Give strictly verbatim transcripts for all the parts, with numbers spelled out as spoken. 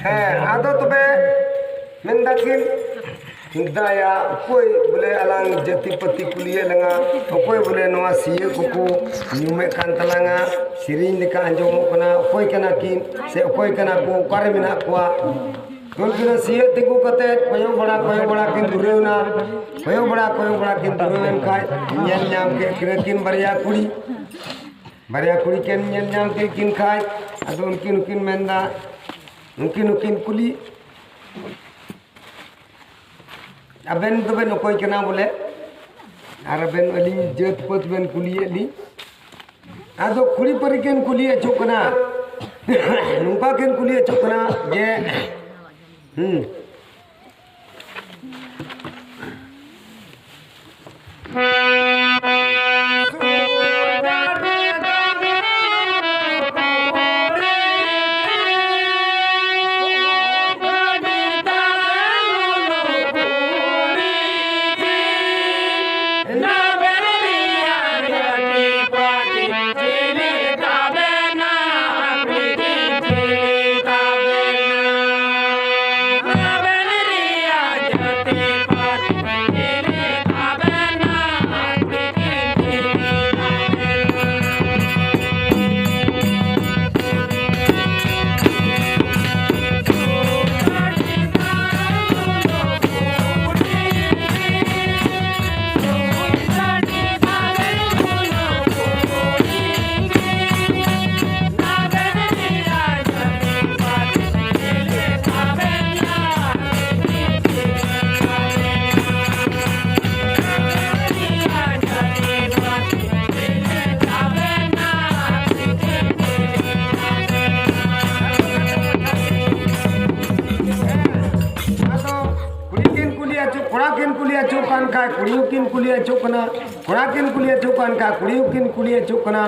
ᱦᱮᱸ, ᱟᱫᱚ ᱛᱚᱵᱮ ᱢᱮᱱᱫᱟ ᱠᱤᱱ, ᱫᱟᱭᱟ, ᱚᱠᱚᱭ ᱵᱚᱞᱮ ᱟᱞᱟᱝ ᱡᱟᱹᱛᱤ ᱯᱟᱹᱛᱤ ᱠᱩᱞᱤᱭᱮᱫ ᱞᱟᱝᱟ, ᱚᱠᱚᱭ ᱵᱚᱞᱮ ᱱᱚᱣᱟ ᱥᱤᱭᱟᱹ ᱠᱚᱠᱚ ᱧᱩᱢᱮᱫ ᱠᱟᱱ ᱛᱟᱞᱟᱝᱟ, ᱥᱮᱨᱮᱧ ᱞᱮᱠᱟ ᱟᱸᱡᱚᱢᱚᱜ ᱠᱟᱱᱟ, ᱚᱠᱚᱭ ᱠᱟᱱᱟ ᱠᱤᱱ ᱥᱮ ᱚᱠᱚᱭ ᱠᱟᱱᱟ ᱠᱚ, ᱚᱠᱟᱨᱮ ᱢᱮᱱᱟᱜ ᱠᱚᱣᱟ? ᱩᱱᱠᱤᱱ ᱫᱚ ᱥᱤᱭᱟᱹ ᱛᱤᱸᱜᱩ ᱠᱟᱛᱮ ᱠᱚᱭᱚᱜ ᱵᱟᱲᱟ, ᱠᱚᱭᱚᱜ ᱵᱟᱲᱟ ᱠᱤᱱ ᱫᱷᱩᱨᱟᱹᱣ ᱮᱱᱟ, ᱠᱚᱭᱚᱜ ᱵᱟᱲᱟ, ᱠᱚᱭᱚᱜ ᱵᱟᱲᱟ ᱠᱤᱱ ᱫᱷᱩᱨᱟᱹᱣ ᱮᱱ ᱠᱷᱟᱡ ᱧᱮᱞ ᱧᱟᱢ ᱠᱮᱫ ᱠᱤᱱᱟ ᱠᱤᱱ ᱵᱟᱨᱭᱟ ᱠᱩᱲᱤ, ᱵᱟᱨᱭᱟ ᱠᱩᱲᱤ ᱠᱤᱱ ᱧᱮᱞ ᱧᱟᱢ ᱠᱮᱫ ᱠᱤᱱ ᱠᱷᱟᱡ ᱟᱫᱚ ᱩᱱᱠᱤᱱ ᱦᱚᱸᱠᱤᱱ ᱢᱮᱱᱫᱟ, ᱩᱱᱠᱤᱱ ᱦᱚᱸᱠᱤᱱ ᱠᱩᱞᱤ, ᱟᱵᱮᱱ ᱫᱚᱵᱮᱱ ᱚᱠᱚᱭ ᱠᱟᱱᱟ ᱵᱚᱞᱮ? ᱟᱨ ᱟᱵᱮᱱ ᱟᱹᱞᱤᱧ ᱡᱟᱹᱛ ᱯᱟᱹᱛ ᱵᱮᱱ ᱠᱩᱞᱤᱭᱮᱫ ᱞᱤᱧ᱾ ᱟᱫᱚ ᱠᱩᱲᱤ ᱯᱟᱹᱨᱤ ᱠᱤᱱ ᱠᱩᱞᱤ ᱦᱚᱪᱚᱜ ᱠᱟᱱᱟ, ᱱᱚᱝᱠᱟ ᱠᱤᱱ ᱠᱩᱞᱤ ᱦᱚᱪᱚᱜ ᱠᱟᱱᱟ ᱡᱮ, ᱦᱩᱸ, ᱟᱫᱚ ᱠᱩᱲᱤ ᱠᱤᱱ ᱠᱩᱞᱤ ᱟᱹᱪᱩᱨ, ᱠᱚᱲᱟ ᱠᱤᱱ ᱠᱩᱞᱤ ᱟᱹᱪᱩᱨ ᱠᱟᱱ ᱠᱷᱟᱡ ᱠᱩᱲᱤ ᱦᱚᱸᱠᱤᱱ ᱠᱩᱞᱤ ᱟᱹᱪᱩᱨ ᱠᱟᱱᱟ, ᱠᱚᱲᱟ ᱠᱤᱱ ᱠᱩᱞᱤ ᱟᱹᱪᱩᱨ ᱠᱟᱱ ᱠᱷᱟᱡ ᱠᱩᱲᱤ ᱦᱚᱸᱠᱤᱱ ᱠᱩᱞᱤ ᱟᱹᱪᱩᱨ ᱠᱟᱱᱟ᱾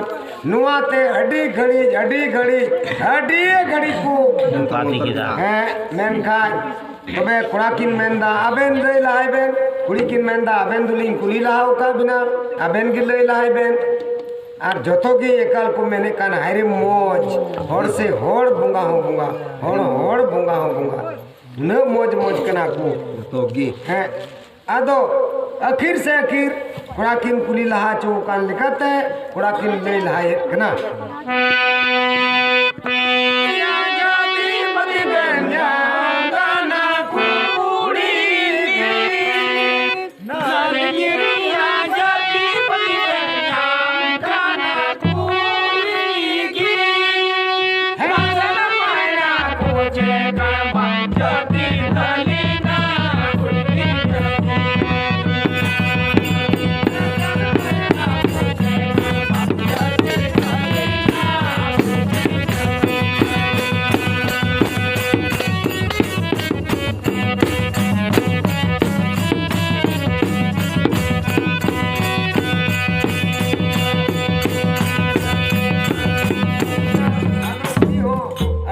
ᱱᱚᱣᱟᱛᱮ ᱟᱹᱰᱤ ᱜᱷᱟᱹᱲᱤᱡ, ᱟᱹᱰᱤ ᱜᱷᱟᱹᱲᱤᱡ, ᱟᱹᱰᱤ ᱜᱷᱟᱹᱲᱤᱡ ᱠᱚ ᱵᱟᱫᱤ ᱠᱮᱫᱟ᱾ ᱦᱮᱸ, ᱢᱮᱱᱠᱷᱟᱱ ᱛᱚᱵᱮ ᱠᱚᱲᱟ ᱠᱤᱱ ᱢᱮᱱᱫᱟ, "ᱟᱵᱮᱱ ᱞᱟᱹᱭ ᱞᱟᱦᱟᱭ ᱵᱮᱱ", ᱠᱩᱲᱤ ᱠᱤᱱ ᱢᱮᱱᱫᱟ, "ᱟᱵᱮᱱ ᱫᱚᱞᱤᱧ ᱠᱩᱞᱤ ᱞᱟᱦᱟ ᱟᱠᱟᱫ ᱵᱮᱱᱟ, ᱟᱵᱮᱱ ᱜᱮ ᱞᱟᱹᱭ ᱞᱟᱦᱟᱭ ᱵᱮᱱ᱾" ᱟᱨ ᱡᱚᱛᱚ ᱜᱮ ᱮᱠᱟᱞ ᱠᱚ ᱢᱮᱱᱮᱫ ᱠᱟᱱ, "ᱦᱟᱭ ᱨᱮ ᱢᱚᱡᱽ, ᱦᱚᱲ ᱥᱮ ᱦᱚᱲ ᱵᱚᱸᱜᱟ ᱦᱚᱸ ᱵᱚᱸᱜᱟ, ᱦᱚᱲ ᱦᱚᱲ ᱵᱚᱸᱜᱟ ᱦᱚᱸ ᱵᱚᱸᱜᱟ, ᱩᱱᱟᱹᱜ ᱢᱚᱡᱽ ᱢᱚᱡᱽ ᱠᱟᱱᱟ ᱠᱚ ᱡᱚᱛᱚ ᱜᱮ᱾" ᱦᱮᱸ, ᱟᱫᱚ ᱟᱹᱠᱷᱤᱨ ᱥᱮ ᱟᱹᱠᱷᱤᱨ ᱠᱚᱲᱟ ᱠᱤᱱ ᱠᱩᱞᱤ ᱞᱟᱦᱟ ᱦᱚᱪᱚ ᱟᱠᱟᱱ ᱞᱮᱠᱟᱛᱮ ᱠᱚᱲᱟ ᱠᱤᱱ ᱞᱟᱹᱭ ᱞᱟᱦᱟᱭᱮᱫ ᱠᱟᱱᱟ᱾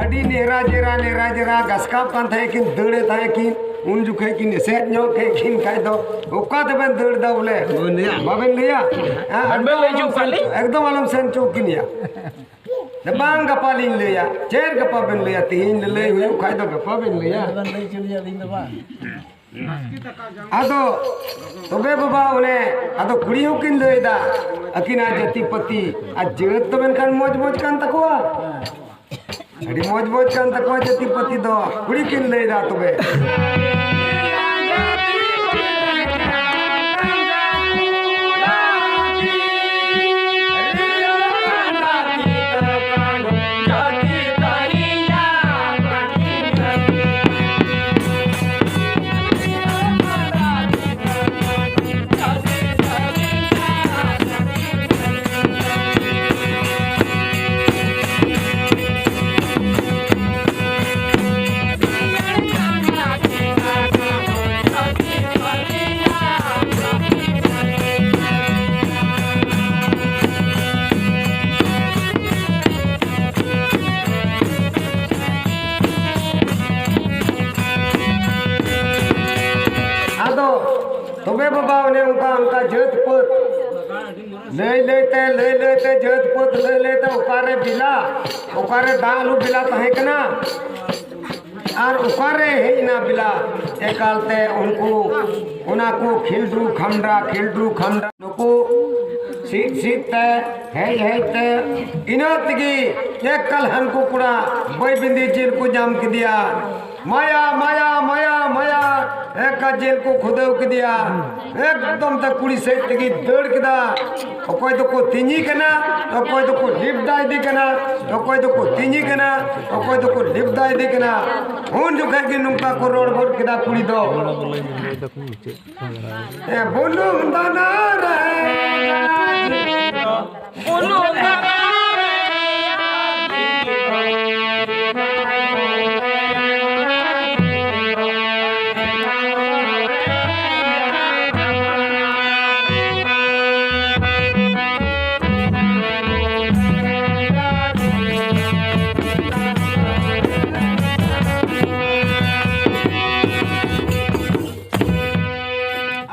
ᱟᱹᱰᱤ ᱱᱮᱦᱨᱟ ᱡᱮᱨᱟ, ᱱᱮᱦᱨᱟ ᱡᱮᱨᱟ ᱜᱟᱥᱠᱟᱵ ᱠᱟᱱ ᱛᱟᱦᱮᱸ ᱠᱤᱱ, ᱫᱟᱹᱲᱮᱫ ᱛᱟᱦᱮᱸ ᱠᱤᱱ, ᱩᱱ ᱡᱚᱠᱷᱮᱡ ᱠᱤᱱ ᱮᱥᱮᱫ ᱧᱚᱜ ᱠᱮᱫ ᱠᱤᱱ ᱠᱷᱟᱡ ᱫᱚ, ᱚᱠᱟ ᱛᱮᱵᱮᱱ ᱫᱟᱹᱲ ᱫᱟ ᱵᱚᱞᱮ? ᱵᱟᱵᱮᱱ ᱞᱟᱹᱭᱟ? ᱵᱟᱵᱮᱱ ᱞᱟᱹᱭᱟ? ᱦᱮᱸ, ᱵᱟᱵᱮᱱ ᱞᱟᱹᱭ ᱦᱚᱪᱚ ᱟᱠᱟᱫ ᱞᱤᱧ? ᱮᱠᱫᱚᱢ ᱟᱞᱚᱢ ᱥᱮᱱ ᱦᱚᱪᱚ ᱠᱤᱱ ᱭᱟ᱾ ᱵᱟᱝ, ᱜᱟᱯᱟ ᱞᱤᱧ ᱞᱟᱹᱭᱟ᱾ ᱪᱮᱫ ᱜᱟᱯᱟ ᱵᱮᱱ ᱞᱟᱹᱭᱟ? ᱛᱮᱦᱮᱧ ᱞᱟᱹᱞᱟᱹᱭ ᱦᱩᱭᱩᱜ ᱠᱷᱟᱡ ᱫᱚ ᱜᱟᱯᱟ ᱵᱮᱱ ᱞᱟᱹᱭᱟ᱾ ᱵᱟᱵᱮᱱ ᱞᱟᱹᱭ ᱦᱚᱪᱚ ᱞᱤᱧᱟ ᱟᱹᱞᱤᱧ ᱫᱚ ᱵᱟᱝ᱾ ᱟᱫᱚ ᱛᱚᱵᱮ ᱵᱟᱵᱟ, ᱚᱱᱮ ᱟᱫᱚ ᱠᱩᱲᱤ ᱦᱚᱸᱠᱤᱱ ᱞᱟᱹᱭᱫᱟ, ᱟᱹᱠᱤᱱᱟᱜ ᱡᱟᱹᱛᱤ ᱯᱟᱹᱛᱤ ᱟᱨ ᱡᱟᱹᱛ ᱫᱚ ᱢᱮᱱᱠᱷᱟᱱ ᱢᱚᱡᱽ ᱢᱚᱡᱽ ᱠᱟᱱ ᱛᱟᱠᱚᱣᱟ᱾ ᱟᱹᱰᱤ ᱢᱚᱡᱽ ᱢᱚᱡᱽ ᱠᱟᱱ ᱛᱟᱠᱚᱣᱟ ᱡᱟᱹᱛᱤ ᱯᱟᱹᱛᱤ ᱫᱚ, ᱠᱩᱲᱤ ᱠᱤᱱ ᱞᱟᱹᱭᱫᱟ ᱛᱚᱵᱮ᱾ ᱟᱫᱚ ᱛᱚᱵᱮ ᱵᱟᱵᱟ, ᱚᱱᱮ ᱚᱱᱠᱟ, ᱚᱱᱠᱟ ᱡᱟᱹᱛ ᱯᱟᱹᱛ ᱞᱟᱹᱭ ᱞᱟᱹᱭᱛᱮ, ᱞᱟᱹᱭ ᱞᱟᱹᱭᱛᱮ, ᱡᱟᱹᱛ ᱯᱟᱹᱛ ᱞᱟᱹᱭ ᱞᱟᱹᱭᱛᱮ ᱚᱠᱟᱨᱮ ᱵᱮᱞᱟ, ᱚᱠᱟᱨᱮ ᱫᱟᱜ ᱞᱩ ᱵᱮᱞᱟ ᱛᱟᱦᱮᱸ ᱠᱟᱱᱟ, ᱟᱨ ᱚᱠᱟᱨᱮ ᱦᱮᱡ ᱮᱱᱟ ᱵᱮᱞᱟ? ᱮᱠᱟᱞᱛᱮ ᱩᱱᱠᱩ ᱚᱱᱟ ᱠᱚ ᱠᱷᱤᱞᱰᱩ ᱠᱷᱟᱢᱰᱟ, ᱠᱷᱤᱞᱰᱩ ᱠᱷᱟᱢᱰᱟ, ᱱᱩᱠᱩ ᱥᱤᱫ ᱥᱤᱫ ᱛᱮ, ᱦᱮᱡ ᱦᱮᱡ ᱛᱮ, ᱤᱱᱟᱹ ᱛᱮᱜᱮ ᱮᱠᱟᱞ ᱦᱟᱱᱠᱩ ᱠᱚᱲᱟ ᱵᱟᱹᱭ ᱵᱤᱸᱫᱤ ᱡᱤᱞ ᱠᱚ ᱧᱟᱢ ᱠᱮᱫᱮᱭᱟ᱾ ᱢᱟᱭᱟ, ᱢᱟᱭᱟ, ᱢᱟᱭᱟ, ᱢᱟᱭᱟ, ᱮᱠᱟ ᱡᱤᱞ ᱠᱚ ᱠᱷᱩᱫᱟᱹᱣ ᱠᱮᱫᱮᱭᱟ᱾ ᱮᱠᱫᱚᱢ ᱛᱮ ᱠᱩᱲᱤ ᱥᱮᱫ ᱛᱮᱜᱮ ᱫᱟᱹᱲ ᱠᱮᱫᱟ᱾ ᱚᱠᱚᱭ ᱫᱚᱠᱚ ᱛᱤᱧᱤ ᱠᱟᱱᱟ, ᱚᱠᱚᱭ ᱫᱚᱠᱚ ᱞᱤᱯᱫᱟ ᱤᱫᱤ ᱠᱟᱱᱟ, ᱚᱠᱚᱭ ᱫᱚᱠᱚ ᱛᱤᱧᱤ ᱠᱟᱱᱟ, ᱚᱠᱚᱭ ᱫᱚᱠᱚ ᱞᱤᱯᱫᱟ ᱤᱫᱤ ᱠᱟᱱᱟ᱾ ᱩᱱ ᱡᱚᱠᱷᱮᱡ ᱜᱮ ᱱᱚᱝᱠᱟ ᱠᱚ ᱨᱚᱲ ᱜᱚᱫ ᱠᱮᱫᱟ ᱠᱩᱲᱤ ᱫᱚ᱾ ᱮ ᱵᱩᱞᱩᱝ ᱫᱟᱱᱟ ᱨᱮ ᱵᱩᱞᱩᱝ ᱫᱟᱱᱟ ᱨᱮ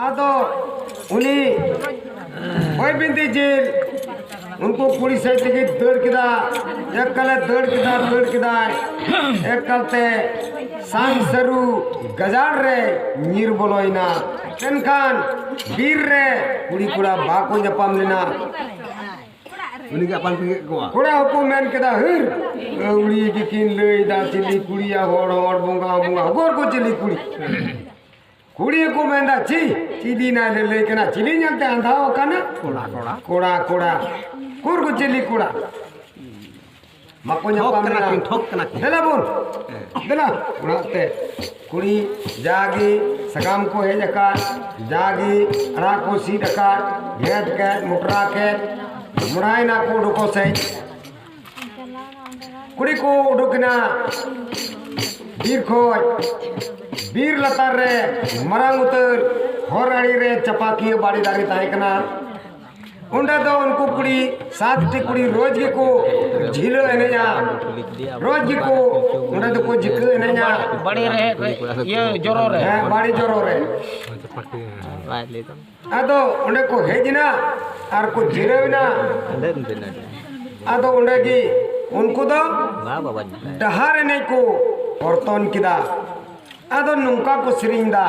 ᱟᱫᱚ ᱩᱱᱤ ᱦᱚᱭ ᱵᱤᱱᱫᱤ ᱡᱤᱞ ᱩᱱᱠᱩ ᱠᱩᱲᱤ ᱥᱮᱫ ᱛᱮᱜᱮ ᱫᱟᱹᱲ ᱠᱮᱫᱟ, ᱮᱠᱟᱞᱮ ᱫᱟᱹᱲ ᱠᱮᱫᱟ, ᱫᱟᱹᱲ ᱠᱮᱫᱟᱭ, ᱮᱠᱟᱞᱛᱮ ᱥᱟᱝ ᱥᱟᱹᱨᱩ ᱜᱟᱡᱟᱲ ᱨᱮ ᱧᱤᱨ ᱵᱚᱞᱚᱭᱮᱱᱟ᱾ ᱢᱮᱱᱠᱷᱟᱱ ᱵᱤᱨ ᱨᱮ ᱠᱩᱲᱤ ᱠᱚᱲᱟ ᱵᱟᱠᱚ ᱧᱟᱯᱟᱢ ᱞᱮᱱᱟ᱾ ᱩᱱᱤ ᱜᱮ ᱟᱯᱟᱱ ᱟᱹᱯᱤᱱ ᱠᱮᱫ ᱠᱚᱣᱟ᱾ ᱠᱚᱲᱟ ᱦᱚᱸᱠᱚ ᱢᱮᱱ ᱠᱮᱫᱟ, ᱦᱟᱹᱨ, ᱟᱹᱣᱲᱤ ᱜᱮᱠᱤᱱ ᱞᱟᱹᱭᱫᱟ, ᱪᱤᱞᱤ ᱠᱩᱲᱤᱭᱟ, ᱦᱚᱲ ᱦᱚᱲ, ᱵᱚᱸᱜᱟ ᱵᱚᱸᱜᱟ, ᱚᱠᱚᱨ ᱠᱚ ᱪᱤᱞᱤ ᱠᱩᱲᱤ? ᱠᱩᱲᱤ ᱦᱚᱸᱠᱚ ᱢᱮᱱᱫᱟ, ᱪᱤ, ᱪᱤᱞᱤ ᱱᱟᱭ ᱞᱟᱹᱞᱟᱹᱭ ᱠᱟᱱᱟ, ᱪᱤᱞᱤ ᱧᱮᱞᱛᱮ ᱟᱸᱫᱷᱟᱣ ᱟᱠᱟᱱᱟ? ᱠᱚᱲᱟ, ᱠᱚᱲᱟ᱾ ᱠᱚᱲᱟ, ᱠᱚᱲᱟ᱾ ᱚᱠᱚᱨ ᱠᱚ ᱪᱤᱞᱤ ᱠᱚᱲᱟ? ᱵᱟᱠᱚ ᱴᱷᱚᱠ ᱧᱟᱯᱟᱢ ᱠᱟᱱᱟ ᱞᱮᱱᱟ᱾ ᱠᱤᱱ, ᱴᱷᱚᱠ ᱠᱟᱱᱟ ᱠᱤᱱ᱾ ᱫᱮᱞᱟ ᱵᱚᱱ, ᱦᱮᱸ᱾ ᱫᱮᱞᱟ᱾ ᱚᱲᱟᱜ ᱛᱮ ᱠᱩᱲᱤ ᱡᱟᱜᱮ ᱥᱟᱠᱟᱢ ᱠᱚ ᱦᱮᱡ ᱟᱠᱟᱫ, ᱡᱟᱜᱮ ᱟᱲᱟᱜ ᱠᱚ ᱥᱤᱫ ᱟᱠᱟᱫ, ᱜᱮᱫ ᱠᱮᱫ, ᱢᱚᱴᱨᱟ ᱠᱮᱫ, ᱢᱚᱲᱟᱭᱮᱱᱟ ᱠᱚ ᱩᱰᱩᱠᱚᱜ ᱥᱮᱫ᱾ ᱠᱩᱲᱤ ᱠᱚ ᱩᱰᱩᱠ ᱮᱱᱟ ᱵᱤᱨ ᱠᱷᱚᱡ᱾ ᱵᱤᱨ ᱞᱟᱛᱟᱨ ᱨᱮ ᱢᱟᱨᱟᱝ ᱩᱛᱟᱹᱨ ᱦᱚᱨ ᱟᱲᱮ ᱨᱮ ᱪᱟᱯᱟᱠᱤᱭᱟᱹ ᱵᱟᱲᱮ ᱫᱟᱨᱮ ᱛᱟᱦᱮᱸ ᱠᱟᱱᱟ᱾ ᱚᱸᱰᱮ ᱫᱚ ᱩᱱᱠᱩ ᱠᱩᱲᱤ ᱥᱟᱛᱴᱤ ᱠᱩᱲᱤ ᱨᱳᱡᱽ ᱜᱮᱠᱚ ᱡᱷᱤᱞᱟᱹ ᱮᱱᱮᱡᱼᱟ, ᱨᱳᱡᱽ ᱜᱮᱠᱚ ᱚᱸᱰᱮ ᱫᱚᱠᱚ ᱡᱷᱤᱠᱟᱹ ᱮᱱᱮᱡᱼᱟ᱾ ᱵᱟᱲᱮ ᱨᱮ, ᱤᱭᱟᱹ ᱡᱚᱨᱚ ᱨᱮ᱾ ᱦᱮᱸ, ᱵᱟᱲᱮ ᱡᱚᱨᱚ ᱨᱮ᱾ ᱵᱟᱭ ᱞᱟᱹᱭ ᱫᱟ᱾ ᱟᱫᱚ ᱚᱸᱰᱮ ᱠᱚ ᱦᱮᱡ ᱮᱱᱟ ᱟᱨ ᱠᱚ ᱡᱤᱨᱟᱹᱣ ᱮᱱᱟ᱾ ᱟᱫᱚ ᱚᱸᱰᱮ ᱜᱮ ᱩᱱᱠᱩ ᱫᱚ ᱰᱟᱦᱟᱨ ᱮᱱᱮᱡ ᱠᱚ ᱚᱨᱛᱚᱱ ᱠᱮᱫᱟ᱾ ᱟᱫᱚ ᱱᱚᱝᱠᱟ ᱠᱚ ᱥᱮᱨᱮᱧ ᱫᱟ᱾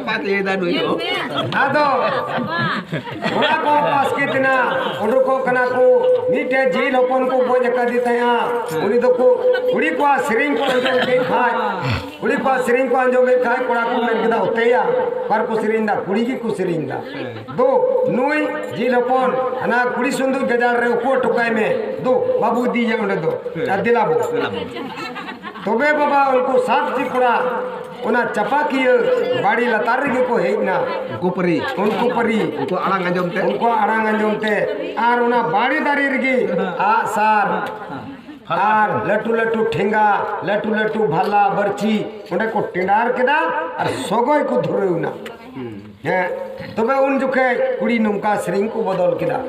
ᱯᱟᱠ ᱞᱟᱹᱭ ᱫᱟ ᱱᱩᱭ ᱫᱚ᱾ ᱟᱫᱚ ᱚᱱᱟ ᱠᱚ ᱯᱟᱥᱠᱮ ᱛᱮᱱᱟ, ᱩᱰᱩᱠᱚᱜ ᱠᱟᱱᱟ ᱠᱚ, ᱢᱤᱫᱴᱮᱡ ᱡᱤᱞ ᱦᱚᱯᱚᱱ ᱠᱚ ᱜᱚᱡ ᱟᱠᱟᱫᱮ ᱛᱟᱦᱮᱸᱜᱼᱟ᱾ ᱩᱱᱤ ᱫᱚᱠᱚ, ᱠᱩᱲᱤ ᱠᱚᱣᱟᱜ ᱥᱮᱨᱮᱧ ᱠᱚ ᱟᱸᱡᱚᱢ ᱠᱮᱫ ᱠᱷᱟᱡ, ᱠᱩᱲᱤ ᱠᱚᱣᱟᱜ ᱥᱮᱨᱮᱧ ᱠᱚ ᱟᱸᱡᱚᱢ ᱠᱮᱫ ᱠᱷᱟᱡ, ᱠᱚᱲᱟ ᱠᱚ ᱢᱮᱱ ᱠᱮᱫᱟ, "ᱚᱛᱮᱭᱟ, ᱚᱠᱟ ᱨᱮᱠᱚ ᱥᱮᱨᱮᱧ ᱫᱟ? ᱠᱩᱲᱤ ᱜᱮᱠᱚ ᱥᱮᱨᱮᱧ ᱫᱟ᱾ ᱫᱩ, ᱱᱩᱭ ᱡᱤᱞ ᱦᱚᱯᱚᱱ ᱦᱟᱱᱟ ᱠᱩᱲᱤ ᱥᱩᱱᱫᱩ ᱜᱟᱡᱟᱲ ᱨᱮ ᱩᱠᱩ ᱦᱚᱴᱚ ᱠᱟᱭ ᱢᱮ, ᱫᱩ, ᱵᱟᱵᱩ ᱤᱫᱤᱭᱮᱭᱟ ᱚᱸᱰᱮ ᱫᱚ, ᱟᱨ ᱫᱮᱞᱟ ᱵᱚ᱾" ᱛᱚᱵᱮ ᱵᱟᱵᱟ, ᱩᱱᱠᱩ ᱥᱟᱛ ᱴᱤ ᱠᱚᱲᱟ ᱚᱱᱟ ᱪᱟᱯᱟᱠᱤᱭᱟᱹ ᱵᱟᱲᱮ ᱞᱟᱛᱟᱨ ᱨᱮᱜᱮ ᱠᱚ ᱦᱮᱡ ᱮᱱᱟ᱾ ᱩᱱᱠᱩ ᱯᱟᱹᱨᱤ᱾ ᱩᱱᱠᱩ ᱯᱟᱹᱨᱤ᱾ ᱩᱱᱠᱩ ᱟᱲᱟᱝ ᱟᱸᱡᱚᱢ ᱛᱮ᱾ ᱩᱱᱠᱩᱣᱟᱜ ᱟᱲᱟᱝ ᱟᱸᱡᱚᱢ ᱛᱮ᱾ ᱟᱨ ᱚᱱᱟ ᱵᱟᱲᱮ ᱫᱟᱨᱮ ᱨᱮᱜᱮ ᱟᱜ ᱥᱟᱨ ᱟᱨ ᱞᱟᱹᱴᱩ ᱞᱟᱹᱴᱩ ᱴᱷᱮᱸᱜᱟ, ᱞᱟᱹᱴᱩ ᱞᱟᱹᱴᱩ ᱵᱷᱟᱞᱟ ᱵᱟᱹᱨᱪᱷᱤ ᱚᱸᱰᱮ ᱠᱚ ᱴᱮᱸᱰᱟᱨ ᱠᱮᱫᱟ ᱟᱨ ᱥᱚᱜᱚᱭ ᱠᱚ ᱫᱷᱩᱨᱟᱹᱣ ᱮᱱᱟ᱾ ᱦᱮᱸ, ᱛᱚᱵᱮ ᱩᱱ ᱡᱚᱠᱷᱮᱡ ᱠᱩᱲᱤ ᱱᱚᱝᱠᱟ ᱥᱮᱨᱮᱧ ᱠᱚ ᱵᱚᱫᱚᱞ ᱠᱮᱫᱟ᱾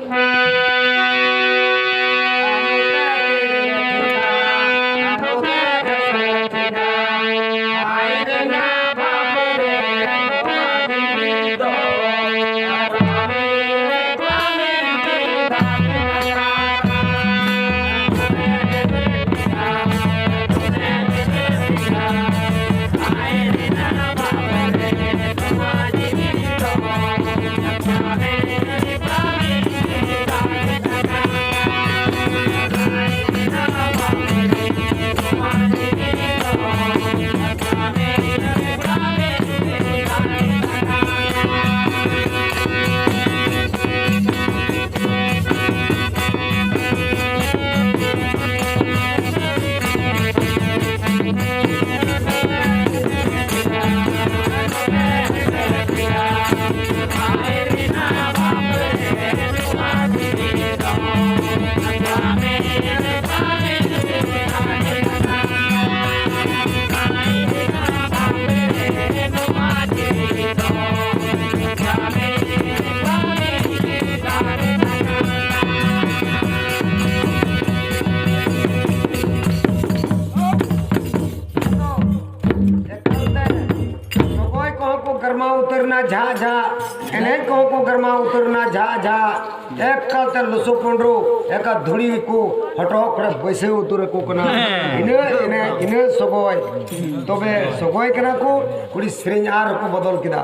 ᱩᱛᱟᱹᱨ ᱮᱱᱟ ᱡᱷᱟᱜ ᱡᱷᱟᱜ, ᱮᱱᱮᱡ ᱠᱚᱦᱚᱸ ᱠᱚ ᱜᱟᱨᱢᱟᱣ ᱩᱛᱟᱹᱨ ᱮᱱᱟ ᱡᱷᱟᱜ ᱡᱷᱟᱜ, ᱮᱠᱟᱞ ᱛᱮ ᱞᱩᱥᱩ ᱯᱩᱸᱰᱨᱩ ᱮᱠᱟᱞ ᱫᱷᱩᱲᱤ ᱠᱚ ᱦᱚᱴᱚᱜ ᱠᱚᱨᱮ ᱵᱟᱹᱭᱥᱟᱹᱣ ᱩᱛᱟᱹᱨ ᱟᱠᱚ ᱠᱟᱱᱟ᱾ ᱦᱮᱸ᱾ ᱤᱱᱟᱹ ᱮᱱᱮᱡ, ᱤᱱᱟᱹ ᱥᱚᱜᱚᱭ, ᱛᱚᱵᱮ ᱥᱚᱜᱚᱭ ᱠᱟᱱᱟ ᱠᱚ, ᱠᱩᱲᱤ ᱥᱮᱨᱮᱧ ᱟᱨ ᱠᱚ ᱵᱚᱫᱚᱞ ᱠᱮᱫᱟ᱾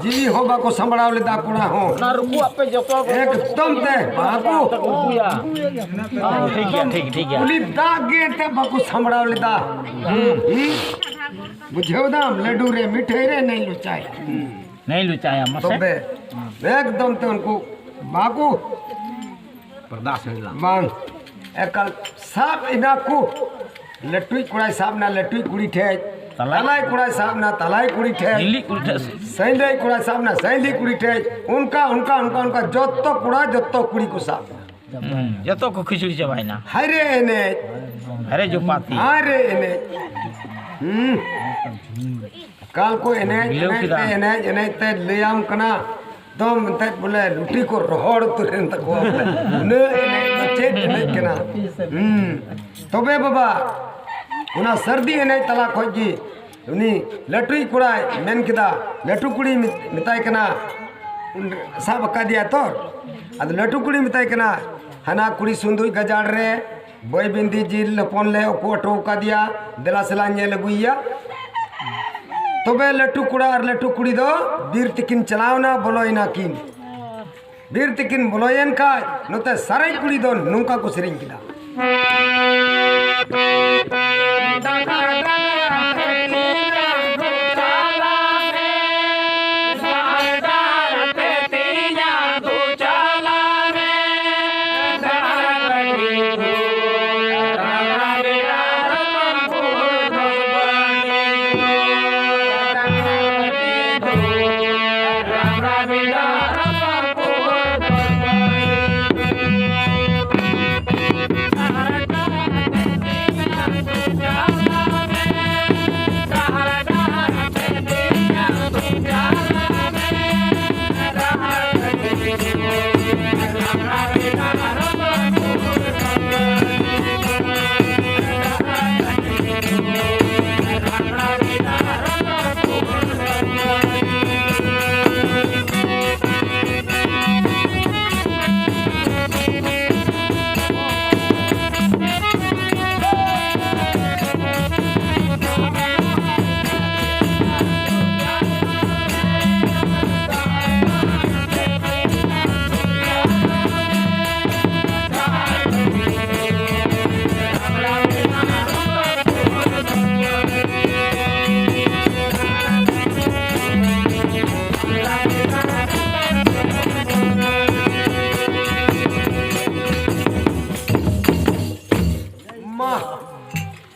ᱡᱤᱣᱤ ᱦᱚᱸ ᱵᱟᱠᱚ ᱥᱟᱢᱵᱲᱟᱣ ᱞᱮᱫᱟ ᱠᱚᱲᱟ ᱦᱚᱸ᱾ ᱚᱱᱟ ᱨᱩᱠᱩᱣᱟᱜ ᱯᱮ ᱡᱚᱛᱚ ᱮᱠᱫᱚᱢ ᱛᱮ ᱵᱟᱠᱚ ᱩᱵᱩᱭᱟ᱾ ᱴᱷᱤᱠ ᱜᱮᱭᱟ, ᱴᱷᱤᱠ, ᱴᱷᱤᱠ ᱜᱮᱭᱟ᱾ ᱩᱱᱤ ᱫᱟᱜ ᱜᱮ ᱮᱱᱛᱮ ᱵᱟᱠᱚ ᱥᱟᱢᱵᱲᱟᱣ ᱞᱮᱫᱟ᱾ ᱦᱩᱸ᱾ ᱦᱩᱸ᱾ ᱵᱩᱡᱷᱟᱹᱣ ᱫᱟᱢ, ᱞᱟᱹᱰᱩ ᱨᱮ ᱢᱤᱴᱷᱟᱹᱭ ᱨᱮ ᱱᱮᱭ ᱞᱩᱪᱟᱭ᱾ ᱱᱮᱭ ᱞᱩᱪᱟᱭᱟ, ᱢᱟᱥᱮ᱾ ᱛᱚᱵᱮ ᱮᱠᱫᱚᱢ ᱛᱮ ᱩᱱᱠᱩ ᱵᱟᱠᱚ ᱵᱟᱨᱫᱟᱥ ᱦᱩᱭ ᱞᱮᱱᱟ᱾ ᱵᱟᱝ, ᱮᱠᱟᱞ ᱥᱟᱵ ᱮᱱᱟ ᱠᱚ᱾ ᱞᱟᱹᱴᱩᱭᱤᱡ ᱠᱚᱲᱟᱭ ᱥᱟᱵ ᱮᱱᱟ ᱞᱟᱹᱴᱩᱭᱤᱡ ᱠᱩᱲᱤ ᱴᱷᱮᱡ, ᱛᱟᱞᱟᱭ ᱛᱟᱞᱟᱭ ᱠᱚᱲᱟᱭ ᱥᱟᱵ ᱮᱱᱟ ᱛᱟᱞᱟᱭ ᱠᱩᱲᱤ ᱴᱷᱮᱡ, ᱦᱤᱞᱤ ᱠᱩᱲᱤ ᱴᱷᱮᱡ᱾ ᱥᱟᱹᱭᱞᱟᱹᱭ ᱠᱚᱲᱟᱭ ᱥᱟᱵ ᱮᱱᱟ ᱥᱟᱹᱭᱞᱤ ᱠᱩᱲᱤ ᱴᱷᱮᱡ, ᱚᱱᱠᱟ ᱚᱱᱠᱟ ᱚᱱᱠᱟ ᱚᱱᱠᱟ ᱡᱚᱛᱚ ᱠᱚᱲᱟ ᱡᱚᱛᱚ ᱠᱩᱲᱤ ᱠᱚ ᱥᱟᱵ ᱮᱱᱟ᱾ ᱦᱩᱸ, ᱡᱚᱛᱚ ᱠᱚ ᱠᱷᱤᱪᱲᱤ ᱪᱟᱵᱟᱭᱮᱱᱟ᱾ ᱦᱟᱭᱨᱮ ᱮᱱᱮᱡ, ᱟᱨᱮ ᱡᱚᱯᱟᱛᱤ᱾ ᱦᱟᱭᱨᱮ ᱮᱱᱮᱡ᱾ ᱦᱩᱸ᱾ ᱠᱟᱞ ᱠᱚ ᱮᱱᱮᱡ ᱢᱤᱞᱟᱹᱣ ᱮᱱᱮᱡ ᱠᱮᱫᱟ᱾ ᱛᱮ ᱮᱱᱮᱡ ᱮᱱᱮᱡ ᱛᱮ ᱞᱟᱹᱭᱟᱢ ᱠᱟᱱᱟ᱾ ᱫᱚᱢ ᱮᱱᱛᱮᱫ ᱵᱚᱞᱮ ᱞᱩᱴᱤ ᱠᱚ ᱨᱚᱦᱚᱲ ᱩᱛᱟᱹᱨ ᱮᱱ ᱛᱟᱠᱚᱣᱟ ᱵᱚᱞᱮ᱾ ᱩᱱᱟᱹᱜ ᱮᱱᱮᱡ ᱫᱚ ᱪᱮᱫ ᱮᱱᱮᱡ ᱠᱟᱱᱟ? ᱦᱩᱸ᱾ ᱛᱚᱵᱮ ᱵᱟᱵᱟ, ᱚᱱᱟ ᱥᱟᱹᱨᱫᱤ ᱮᱱᱮᱡ ᱛᱟᱞᱟ ᱠᱷᱚᱡ ᱜᱮ ᱩᱱᱤ ᱞᱟᱹᱴᱩᱭᱤᱡ ᱠᱚᱲᱟᱭ ᱢᱮᱱ ᱠᱮᱫᱟ, ᱞᱟᱹᱴᱩ ᱠᱩᱲᱤ ᱢᱮᱛᱟᱭ ᱠᱟᱱᱟ, ᱥᱟᱵ ᱟᱠᱟᱫᱮᱭᱟ ᱛᱚ, ᱟᱫᱚ ᱞᱟᱹᱴᱩ ᱠᱩᱲᱤ ᱢᱮᱛᱟᱭ ᱠᱟᱱᱟ, ᱦᱟᱱᱟ ᱠᱩᱲᱤ ᱥᱩᱱᱫᱩᱡ ᱜᱟᱡᱟᱲ ᱨᱮ ᱵᱟᱹᱭ ᱵᱤᱱᱫᱤ ᱡᱤᱞ ᱦᱚᱯᱚᱱ ᱞᱮ ᱩᱠᱩ ᱦᱚᱴᱚ ᱟᱠᱟᱫᱮᱭᱟ, ᱫᱮᱞᱟ ᱥᱮᱞᱟ ᱧᱮᱞ ᱟᱹᱜᱩᱭᱮᱭᱟ᱾ ᱛᱚᱵᱮ ᱞᱟᱹᱴᱩ ᱠᱚᱲᱟ ᱟᱨ ᱞᱟᱹᱴᱩ ᱠᱩᱲᱤ ᱫᱚ ᱵᱤᱨ ᱛᱮᱠᱤᱱ ᱪᱟᱞᱟᱣᱱᱟ, ᱵᱚᱞᱚᱭᱮᱱᱟ ᱠᱤᱱ᱾ ᱵᱤᱨ ᱛᱮᱠᱤᱱ ᱵᱚᱞᱚᱭᱮᱱ ᱠᱷᱟᱡ ᱱᱚᱛᱮ ᱥᱟᱨᱮᱡ ᱠᱩᱲᱤ ᱫᱚ ᱱᱚᱝᱠᱟ ᱠᱚ ᱥᱮᱨᱮᱧ ᱠᱮᱫᱟ᱾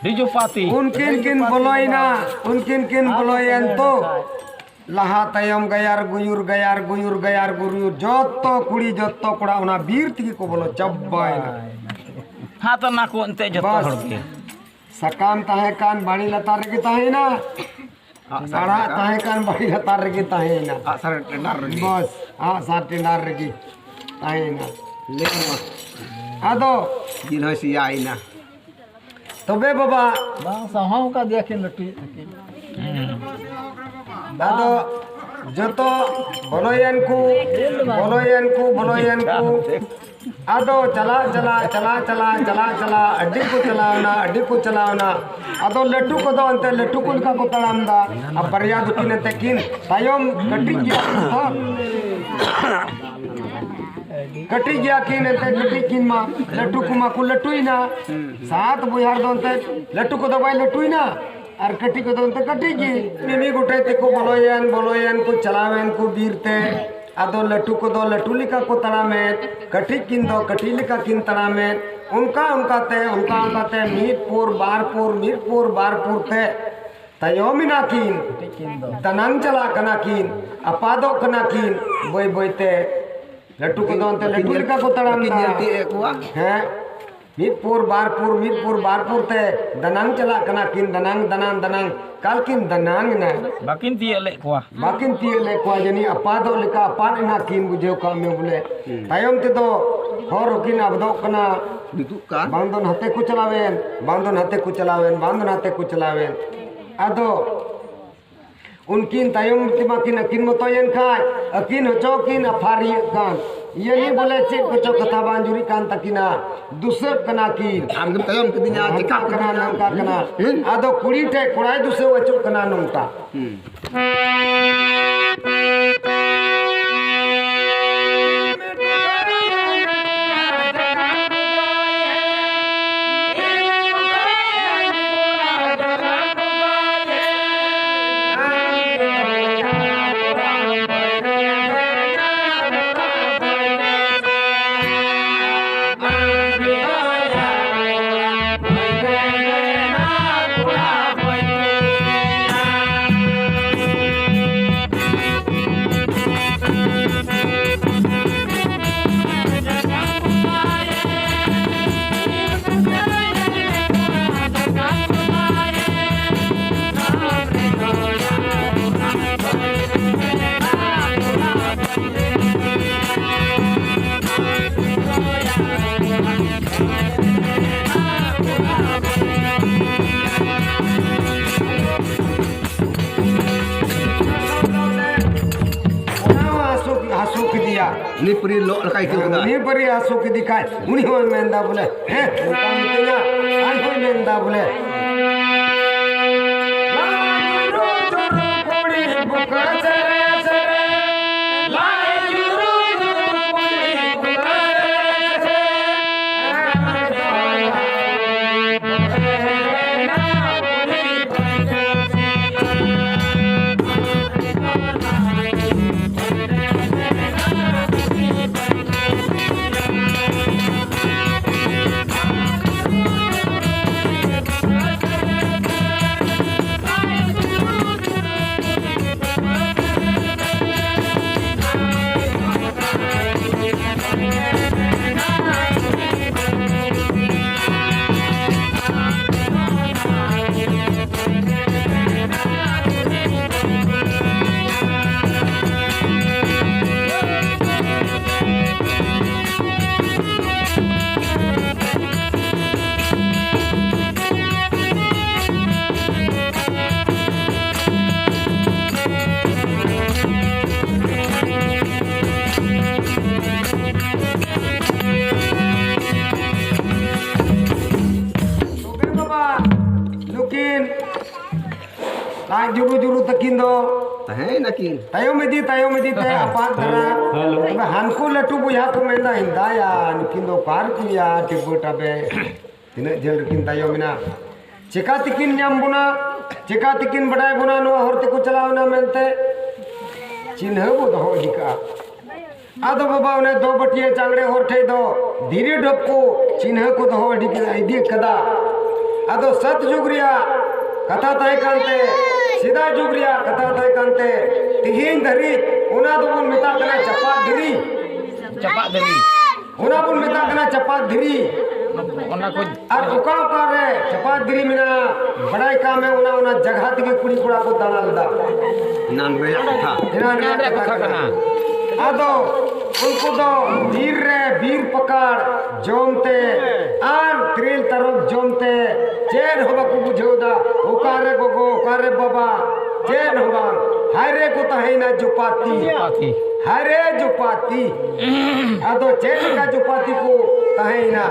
ᱰᱤᱡᱩᱯᱟᱛᱤ᱾ ᱩᱱᱠᱤᱱ ᱠᱤᱱ ᱵᱚᱞᱚᱭᱮᱱᱟ, ᱩᱱᱠᱤᱱ ᱠᱤᱱ ᱵᱚᱞᱚᱭᱮᱱ ᱛᱚ, ᱞᱟᱦᱟ ᱛᱟᱭᱚᱢ ᱜᱟᱭᱟᱨ ᱜᱩᱭᱩᱨ, ᱜᱟᱭᱟᱨ ᱜᱩᱭᱩᱨ, ᱜᱟᱭᱟᱨ ᱜᱩᱭᱩᱨ, ᱡᱚᱛᱚ ᱠᱩᱲᱤ, ᱡᱚᱛᱚ ᱠᱚᱲᱟ ᱚᱱᱟ ᱵᱤᱨ ᱛᱮᱜᱮ ᱠᱚ ᱵᱚᱞᱚ ᱪᱟᱵᱟᱭᱮᱱᱟ᱾ ᱦᱟᱛ ᱚᱱᱟ ᱠᱚ ᱮᱱᱛᱮ ᱡᱚᱛᱚ ᱵᱟᱥ᱾ ᱦᱚᱲ ᱜᱮ᱾ ᱥᱟᱠᱟᱢ ᱛᱟᱦᱮᱸ ᱠᱟᱱ ᱵᱟᱲᱮ ᱞᱟᱛᱟᱨ ᱨᱮᱜᱮ ᱛᱟᱦᱮᱸᱭᱮᱱᱟ, ᱟᱲᱟᱜ ᱛᱟᱦᱮᱸ ᱠᱟᱱ ᱵᱟᱲᱮ ᱞᱟᱛᱟᱨ ᱨᱮᱜᱮ ᱛᱟᱦᱮᱸᱭᱮᱱᱟ᱾ ᱟᱜ ᱥᱟᱨ ᱴᱮᱸᱰᱟᱨ ᱨᱮᱜᱮ᱾ ᱵᱟᱥ, ᱟᱜ ᱥᱟᱨ ᱴᱮᱸᱰᱟᱨ ᱨᱮᱜᱮ ᱛᱟᱦᱮᱸᱭᱮᱱᱟ᱾ ᱞᱟᱹᱭ ᱢᱟ᱾ ᱟᱫᱚ ᱡᱤᱞ ᱦᱚᱸᱭ ᱥᱮᱭᱟᱭᱮᱱᱟ᱾ ᱛᱚᱵᱮ ᱵᱟᱵᱟ᱾ ᱵᱟᱝ, ᱥᱟᱦᱟᱣ ᱠᱟᱫᱮᱭᱟ ᱠᱤᱱ ᱞᱟᱹᱴᱩᱭᱤᱡ ᱛᱟᱹᱠᱤᱱ᱾ ᱟᱫᱚ ᱡᱚᱛᱚ ᱵᱚᱞᱚᱭᱮᱱ ᱠᱚ, ᱵᱚᱞᱚᱭᱮᱱ ᱠᱚ, ᱵᱚᱞᱚᱭᱮᱱ ᱠᱚ᱾ ᱟᱫᱚ ᱪᱟᱞᱟᱜ, ᱪᱟᱞᱟᱜ, ᱪᱟᱞᱟᱜ, ᱪᱟᱞᱟᱜ, ᱪᱟᱞᱟᱜ, ᱪᱟᱞᱟᱜ, ᱟᱹᱰᱤ ᱠᱚ ᱪᱟᱞᱟᱣᱱᱟ, ᱟᱹᱰᱤ ᱠᱚ ᱪᱟᱞᱟᱣᱱᱟ᱾ ᱟᱫᱚ ᱞᱟᱹᱴᱩ ᱠᱚᱫᱚ ᱮᱱᱛᱮ ᱞᱟᱹᱴᱩ ᱠᱚ ᱞᱮᱠᱟ ᱠᱚ ᱛᱟᱲᱟᱢ ᱫᱟ, ᱟᱨ ᱵᱟᱨᱭᱟ ᱫᱚᱠᱤᱱ ᱮᱱᱛᱮ ᱠᱤᱱ ᱛᱟᱭᱚᱢ ᱠᱟᱹᱴᱤᱡ ᱜᱮᱭᱟ ᱠᱤᱱ ᱛᱚ᱾ ᱠᱟᱹᱴᱤᱡ ᱜᱮᱭᱟ ᱠᱤᱱ ᱮᱱᱛᱮ, ᱠᱟᱹᱴᱤᱡ ᱠᱤᱱ ᱢᱟ, ᱞᱟᱹᱴᱩ ᱠᱚᱢᱟ ᱠᱚ ᱞᱟᱹᱴᱩᱭᱮᱱᱟ᱾ ᱥᱟᱛ ᱵᱚᱭᱦᱟ ᱨᱮᱫᱚ ᱮᱱᱛᱮ ᱞᱟᱹᱴᱩ ᱠᱚᱫᱚ ᱵᱟᱭ ᱞᱟᱹᱴᱩᱭᱮᱱᱟ, ᱟᱨ ᱠᱟᱹᱴᱤᱡ ᱠᱚᱫᱚ ᱮᱱᱛᱮ ᱠᱟᱹᱴᱤᱡ ᱜᱮ᱾ ᱢᱤᱢᱤᱫ ᱜᱚᱴᱮᱡ ᱛᱮᱠᱚ ᱵᱚᱞᱚᱭᱮᱱ, ᱵᱚᱞᱚᱭᱮᱱ ᱠᱚ, ᱪᱟᱞᱟᱣᱮᱱ ᱠᱚ ᱵᱤᱨ ᱛᱮ᱾ ᱟᱫᱚ ᱞᱟᱹᱴᱩ ᱠᱚᱫᱚ ᱞᱟᱹᱴᱩ ᱞᱮᱠᱟ ᱠᱚ ᱛᱟᱲᱟᱢᱮᱫ, ᱠᱟᱹᱴᱤᱡ ᱠᱤᱱ ᱫᱚ ᱠᱟᱹᱴᱤᱡ ᱞᱮᱠᱟ ᱠᱤᱱ ᱛᱟᱲᱟᱢᱮᱫ᱾ ᱚᱱᱠᱟ ᱚᱱᱠᱟᱛᱮ, ᱚᱱᱠᱟ ᱚᱱᱠᱟᱛᱮ ᱢᱤᱫ ᱯᱩᱨ, ᱵᱟᱨ ᱯᱩᱨ, ᱢᱤᱫ ᱯᱩᱨ, ᱵᱟᱨ ᱯᱩᱨ ᱛᱮ ᱛᱟᱭᱚᱢ ᱮᱱᱟ ᱠᱤᱱ, ᱫᱟᱱᱟᱝ ᱪᱟᱞᱟᱜ ᱠᱟᱱᱟ ᱠᱤᱱ, ᱟᱯᱟᱫᱚᱜ ᱠᱟᱱᱟ ᱠᱤᱱ ᱵᱟᱹᱭ ᱵᱟᱹᱭ ᱛᱮ᱾ ᱞᱟᱹᱴᱩ ᱠᱚᱫᱚ ᱚᱱᱛᱮ ᱵᱟᱹᱠᱤᱱ ᱞᱟᱹᱴᱩ ᱧᱮᱞ, ᱞᱮᱠᱟ ᱠᱚ ᱛᱟᱲᱟᱢ ᱵᱟᱹᱠᱤᱱ ᱮᱫᱟ᱾ ᱧᱮᱞ ᱛᱤᱭᱳᱜ ᱮᱫ ᱠᱚᱣᱟ᱾ ᱦᱮᱸ, ᱢᱤᱫ ᱯᱩᱨ, ᱵᱟᱨ ᱯᱩᱨ, ᱢᱤᱫ ᱯᱩᱨ, ᱵᱟᱨ ᱯᱩᱨ ᱛᱮ ᱫᱟᱱᱟᱝ ᱪᱟᱞᱟᱜ ᱠᱟᱱᱟ ᱠᱤᱱ, ᱫᱟᱱᱟᱝ, ᱫᱟᱱᱟᱝ, ᱫᱟᱱᱟᱝ᱾ ᱠᱟᱞ ᱠᱤᱱ ᱫᱟᱱᱟᱝ ᱮᱱᱟ᱾ ᱵᱟᱹᱠᱤᱱ ᱛᱤᱭᱳᱜ ᱞᱮᱫ ᱠᱚᱣᱟ᱾ ᱵᱟᱹᱠᱤᱱ ᱛᱤᱭᱳᱜ ᱞᱮᱫ ᱠᱚᱣᱟ, ᱡᱟᱹᱱᱤᱡ ᱟᱯᱟᱫᱚᱜ ᱞᱮᱠᱟ ᱟᱯᱟᱫ ᱮᱱᱟ ᱠᱤᱱ, ᱵᱩᱡᱷᱟᱹᱣ ᱠᱟᱜ ᱢᱮ ᱵᱚᱞᱮ᱾ ᱦᱩᱸ᱾ ᱛᱟᱭᱚᱢ ᱛᱮᱫᱚ ᱦᱚᱨ ᱦᱚᱸᱠᱤᱱ ᱟᱵᱫᱚᱜ ᱠᱟᱱᱟ᱾ ᱡᱩᱛᱩᱜ ᱠᱟᱱ᱾ ᱵᱟᱝ ᱫᱚ ᱱᱟᱛᱮ ᱠᱚ ᱪᱟᱞᱟᱣᱮᱱ, ᱵᱟᱝ ᱫᱚ ᱱᱟᱛᱮ ᱠᱚ ᱪᱟᱞᱟᱣᱮᱱ, ᱵᱟᱝ ᱫᱚ ᱱᱟᱛᱮ ᱠᱚ ᱪᱟᱞᱟᱣᱮᱱ᱾ ᱟᱫᱚ ᱩᱱᱠᱤᱱ ᱛᱟᱭᱚᱢ ᱛᱮᱢᱟ ᱠᱤᱱ ᱟᱹᱠᱤᱱ ᱢᱚᱛᱚᱭᱮᱱ ᱠᱷᱟᱡ, ᱟᱹᱠᱤᱱ ᱦᱚᱪᱚ ᱠᱤᱱ ᱟᱯᱷᱟᱨᱤᱭᱟᱹᱜ ᱠᱟᱱ᱾ ᱤᱭᱟᱹ ᱱᱤ ᱵᱚᱞᱮ ᱪᱮᱫ ᱠᱚᱪᱚ ᱠᱟᱛᱷᱟ ᱵᱟᱝ ᱡᱩᱨᱤᱜ ᱠᱟᱱ ᱛᱟᱹᱠᱤᱱᱟ, ᱫᱩᱥᱟᱹᱜ ᱠᱟᱱᱟ ᱠᱤᱱ᱾ ᱟᱢ ᱫᱚᱢ ᱛᱟᱭᱚᱢ ᱠᱤᱫᱤᱧᱟ, ᱦᱟᱱᱠᱟ ᱪᱮᱠᱟ ᱠᱟᱱᱟ, ᱱᱚᱝᱠᱟ ᱠᱟᱱᱟ᱾ ᱦᱩᱸ᱾ ᱟᱫᱚ ᱠᱩᱲᱤ ᱴᱷᱮᱡ ᱠᱚᱲᱟᱭ ᱫᱩᱥᱟᱹᱣ ᱟᱹᱪᱩᱜ ᱠᱟᱱᱟ ᱱᱚᱝᱠᱟ᱾ ᱦᱩᱸ᱾ ᱩᱱᱤ ᱯᱟᱹᱨᱤ ᱞᱚᱜ ᱞᱮᱠᱟᱭ ᱟᱹᱭᱠᱟᱹᱣ ᱠᱮᱫᱟ᱾ ᱩᱱᱤ ᱯᱟᱹᱨᱤ ᱦᱟᱹᱥᱩ ᱠᱮᱫᱮ ᱠᱷᱟᱡ, ᱩᱱᱤ ᱦᱚᱸᱭ ᱢᱮᱱᱫᱟ ᱵᱚᱞᱮ, ᱦᱮᱸ, ᱚᱱᱠᱟ ᱢᱤᱛᱟᱹᱧᱟ, ᱟᱡ ᱦᱚᱸᱭ ᱢᱮᱱᱫᱟ ᱵᱚᱞᱮ, ᱞᱟᱡ ᱡᱩᱨᱩ ᱡᱩᱨᱩ ᱠᱩᱲᱤ ᱵᱩᱠᱟᱹ ᱥᱮᱨᱮ ᱥᱮᱨᱮ, ᱞᱟᱡ ᱡᱩᱨᱩ ᱡᱩᱨᱩ ᱠᱩᱲᱤ ᱵᱩᱠᱟᱹ ᱥᱮᱨᱮ ᱥᱮᱨᱮ᱾ ᱛᱚᱵᱮ ᱵᱟᱵᱟ, ᱱᱩᱠᱤᱱ ᱞᱟᱡ ᱡᱩᱨᱩ ᱡᱩᱨᱩ ᱛᱟᱹᱠᱤᱱ ᱫᱚ ᱛᱟᱦᱮᱸᱭᱮᱱᱟᱠᱤᱱ᱾ ᱛᱟᱭᱚᱢ ᱤᱫᱤ, ᱛᱟᱭᱚᱢ ᱤᱫᱤ ᱛᱮ ᱟᱯᱟᱛ ᱫᱷᱟᱨᱟ᱾ ᱦᱮᱞᱳ᱾ ᱛᱚᱵᱮ ᱦᱟᱱᱠᱩ ᱞᱟᱹᱴᱩ ᱵᱚᱭᱦᱟ ᱠᱚ ᱢᱮᱱᱫᱟ, "ᱦᱮᱸᱫᱟᱭᱟ, ᱱᱩᱠᱤᱱ ᱫᱚ ᱚᱠᱟ ᱨᱮᱠᱤᱱ ᱭᱟ ᱴᱤᱯᱟᱹ ᱴᱟᱵᱮ? ᱛᱤᱱᱟᱹᱜ ᱡᱷᱟᱹᱞ ᱨᱮᱠᱤᱱ ᱛᱟᱭᱚᱢ ᱮᱱᱟ? ᱪᱮᱠᱟ ᱛᱮᱠᱤᱱ ᱧᱟᱢ ᱵᱚᱱᱟ? ᱪᱮᱠᱟ ᱛᱮᱠᱤᱱ ᱵᱟᱰᱟᱭ ᱵᱚᱱᱟ ᱱᱚᱣᱟ ᱦᱚᱨ ᱛᱮᱠᱚ ᱪᱟᱞᱟᱣ ᱮᱱᱟ ᱢᱮᱱᱛᱮ?" ᱪᱤᱱᱦᱟᱹ ᱵᱚ ᱫᱚᱦᱚ ᱤᱫᱤ ᱠᱟᱜᱼᱟ᱾ ᱟᱫᱚ ᱵᱟᱵᱟ, ᱚᱱᱮ ᱫᱚ ᱵᱟᱹᱴᱤᱭᱟᱹ ᱪᱟᱝᱲᱮ ᱦᱚᱨ ᱴᱷᱮᱡ ᱫᱚ ᱫᱷᱤᱨᱤ ᱰᱷᱚᱯ ᱠᱚ ᱪᱤᱱᱦᱟᱹ ᱠᱚ ᱫᱚᱦᱚ ᱤᱫᱤ ᱠᱮᱫᱟ, ᱤᱫᱤ ᱠᱟᱫᱟ᱾ ᱟᱫᱚ ᱥᱟᱛ ᱡᱩᱜᱽ ᱨᱮᱭᱟᱜ ᱠᱟᱛᱷᱟ ᱛᱟᱦᱮᱸ ᱠᱟᱱᱛᱮ, ᱥᱮᱫᱟᱭ ᱡᱩᱜᱽ ᱨᱮᱭᱟᱜ ᱠᱟᱛᱷᱟ ᱛᱟᱦᱮᱸ ᱠᱟᱱᱛᱮ, ᱛᱮᱦᱮᱧ ᱫᱷᱟᱹᱨᱤᱡ ᱚᱱᱟ ᱫᱚᱵᱚᱱ ᱢᱮᱛᱟᱜ ᱠᱟᱱᱟ ᱪᱟᱯᱟᱫ ᱫᱷᱤᱨᱤ᱾ ᱪᱟᱯᱟᱫ ᱫᱷᱤᱨᱤ᱾ ᱚᱱᱟ ᱵᱚᱱ ᱢᱮᱛᱟᱜ ᱠᱟᱱᱟ ᱪᱟᱯᱟᱫ ᱫᱷᱤᱨᱤ᱾ ᱚᱱᱟ ᱠᱚ ᱟᱨ ᱚᱠᱟ ᱚᱠᱟ ᱨᱮ ᱪᱟᱯᱟᱫ ᱫᱷᱤᱨᱤ ᱢᱮᱱᱟᱜᱼᱟ, ᱵᱟᱲᱟᱭ ᱠᱟᱜ ᱢᱮ, ᱚᱱᱟ, ᱚᱱᱟ ᱡᱟᱭᱜᱟ ᱛᱮᱜᱮ ᱠᱩᱲᱤ ᱠᱚᱲᱟ ᱠᱚ ᱫᱟᱬᱟ ᱞᱮᱫᱟ᱾ ᱮᱱᱟᱱ ᱨᱮᱭᱟᱜ ᱠᱟᱛᱷᱟ᱾ ᱮᱱᱟᱱ ᱨᱮᱭᱟᱜ ᱮᱱᱟᱱ ᱨᱮᱭᱟᱜ ᱠᱟᱛᱷᱟ ᱠᱟᱛᱷᱟ ᱠᱟᱱᱟ᱾ ᱠᱟᱱᱟ᱾ ᱟᱫᱚ ᱩᱱᱠᱩ ᱫᱚ ᱵᱤᱨ ᱨᱮ ᱵᱤᱨ ᱯᱟᱠᱟᱲ ᱡᱚᱢ ᱛᱮ ᱟᱨ ᱛᱤᱨᱤᱞ ᱛᱟᱨᱚᱵ ᱡᱚᱢ ᱛᱮ ᱪᱮᱫ ᱦᱚᱸ ᱵᱟᱠᱚ ᱵᱩᱡᱷᱟᱹᱣ ᱮᱫᱟ᱾ ᱚᱠᱟᱨᱮ ᱜᱚᱜᱚ, ᱚᱠᱟᱨᱮ ᱵᱟᱵᱟ, ᱪᱮᱫ ᱦᱚᱸ ᱵᱟᱝ᱾ ᱦᱟᱭᱨᱮ ᱠᱚ ᱛᱟᱦᱮᱸᱭᱮᱱᱟ ᱡᱩᱯᱟᱛᱤ᱾ ᱡᱩᱯᱟᱛᱤ᱾ ᱦᱟᱭᱨᱮ ᱡᱩᱯᱟᱛᱤ᱾ ᱟᱫᱚ ᱪᱮᱫ ᱞᱮᱠᱟ ᱡᱩᱯᱟᱛᱤ ᱠᱚ ᱛᱟᱦᱮᱸᱭᱮᱱᱟ?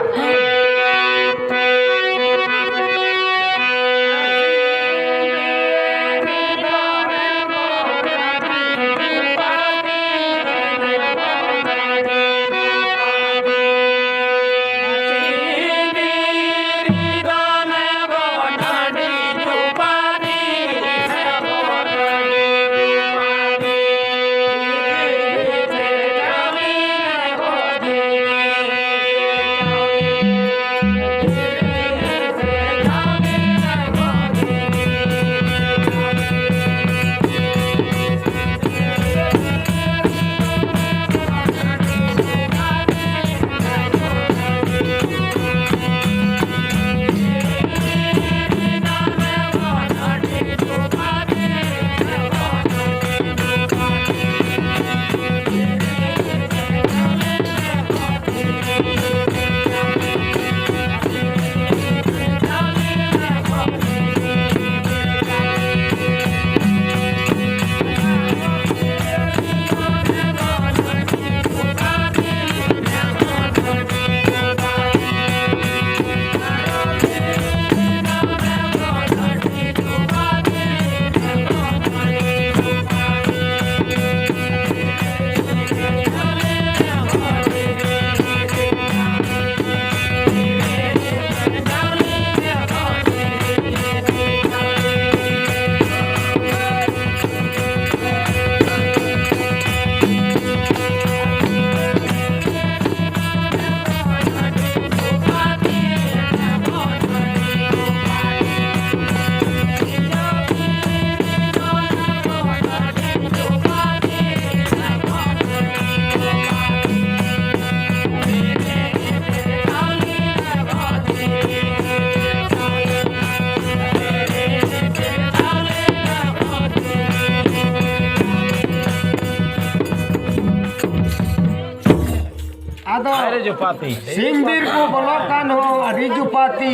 ᱟᱫᱚ ᱟᱹᱰᱤ ᱡᱩᱯᱟᱛᱤ᱾ ᱥᱤᱢ ᱵᱤᱨ ᱠᱚ ᱵᱚᱞᱚᱜ ᱠᱟᱱ ᱦᱚᱸ ᱟᱹᱰᱤ ᱡᱩᱯᱟᱛᱤ᱾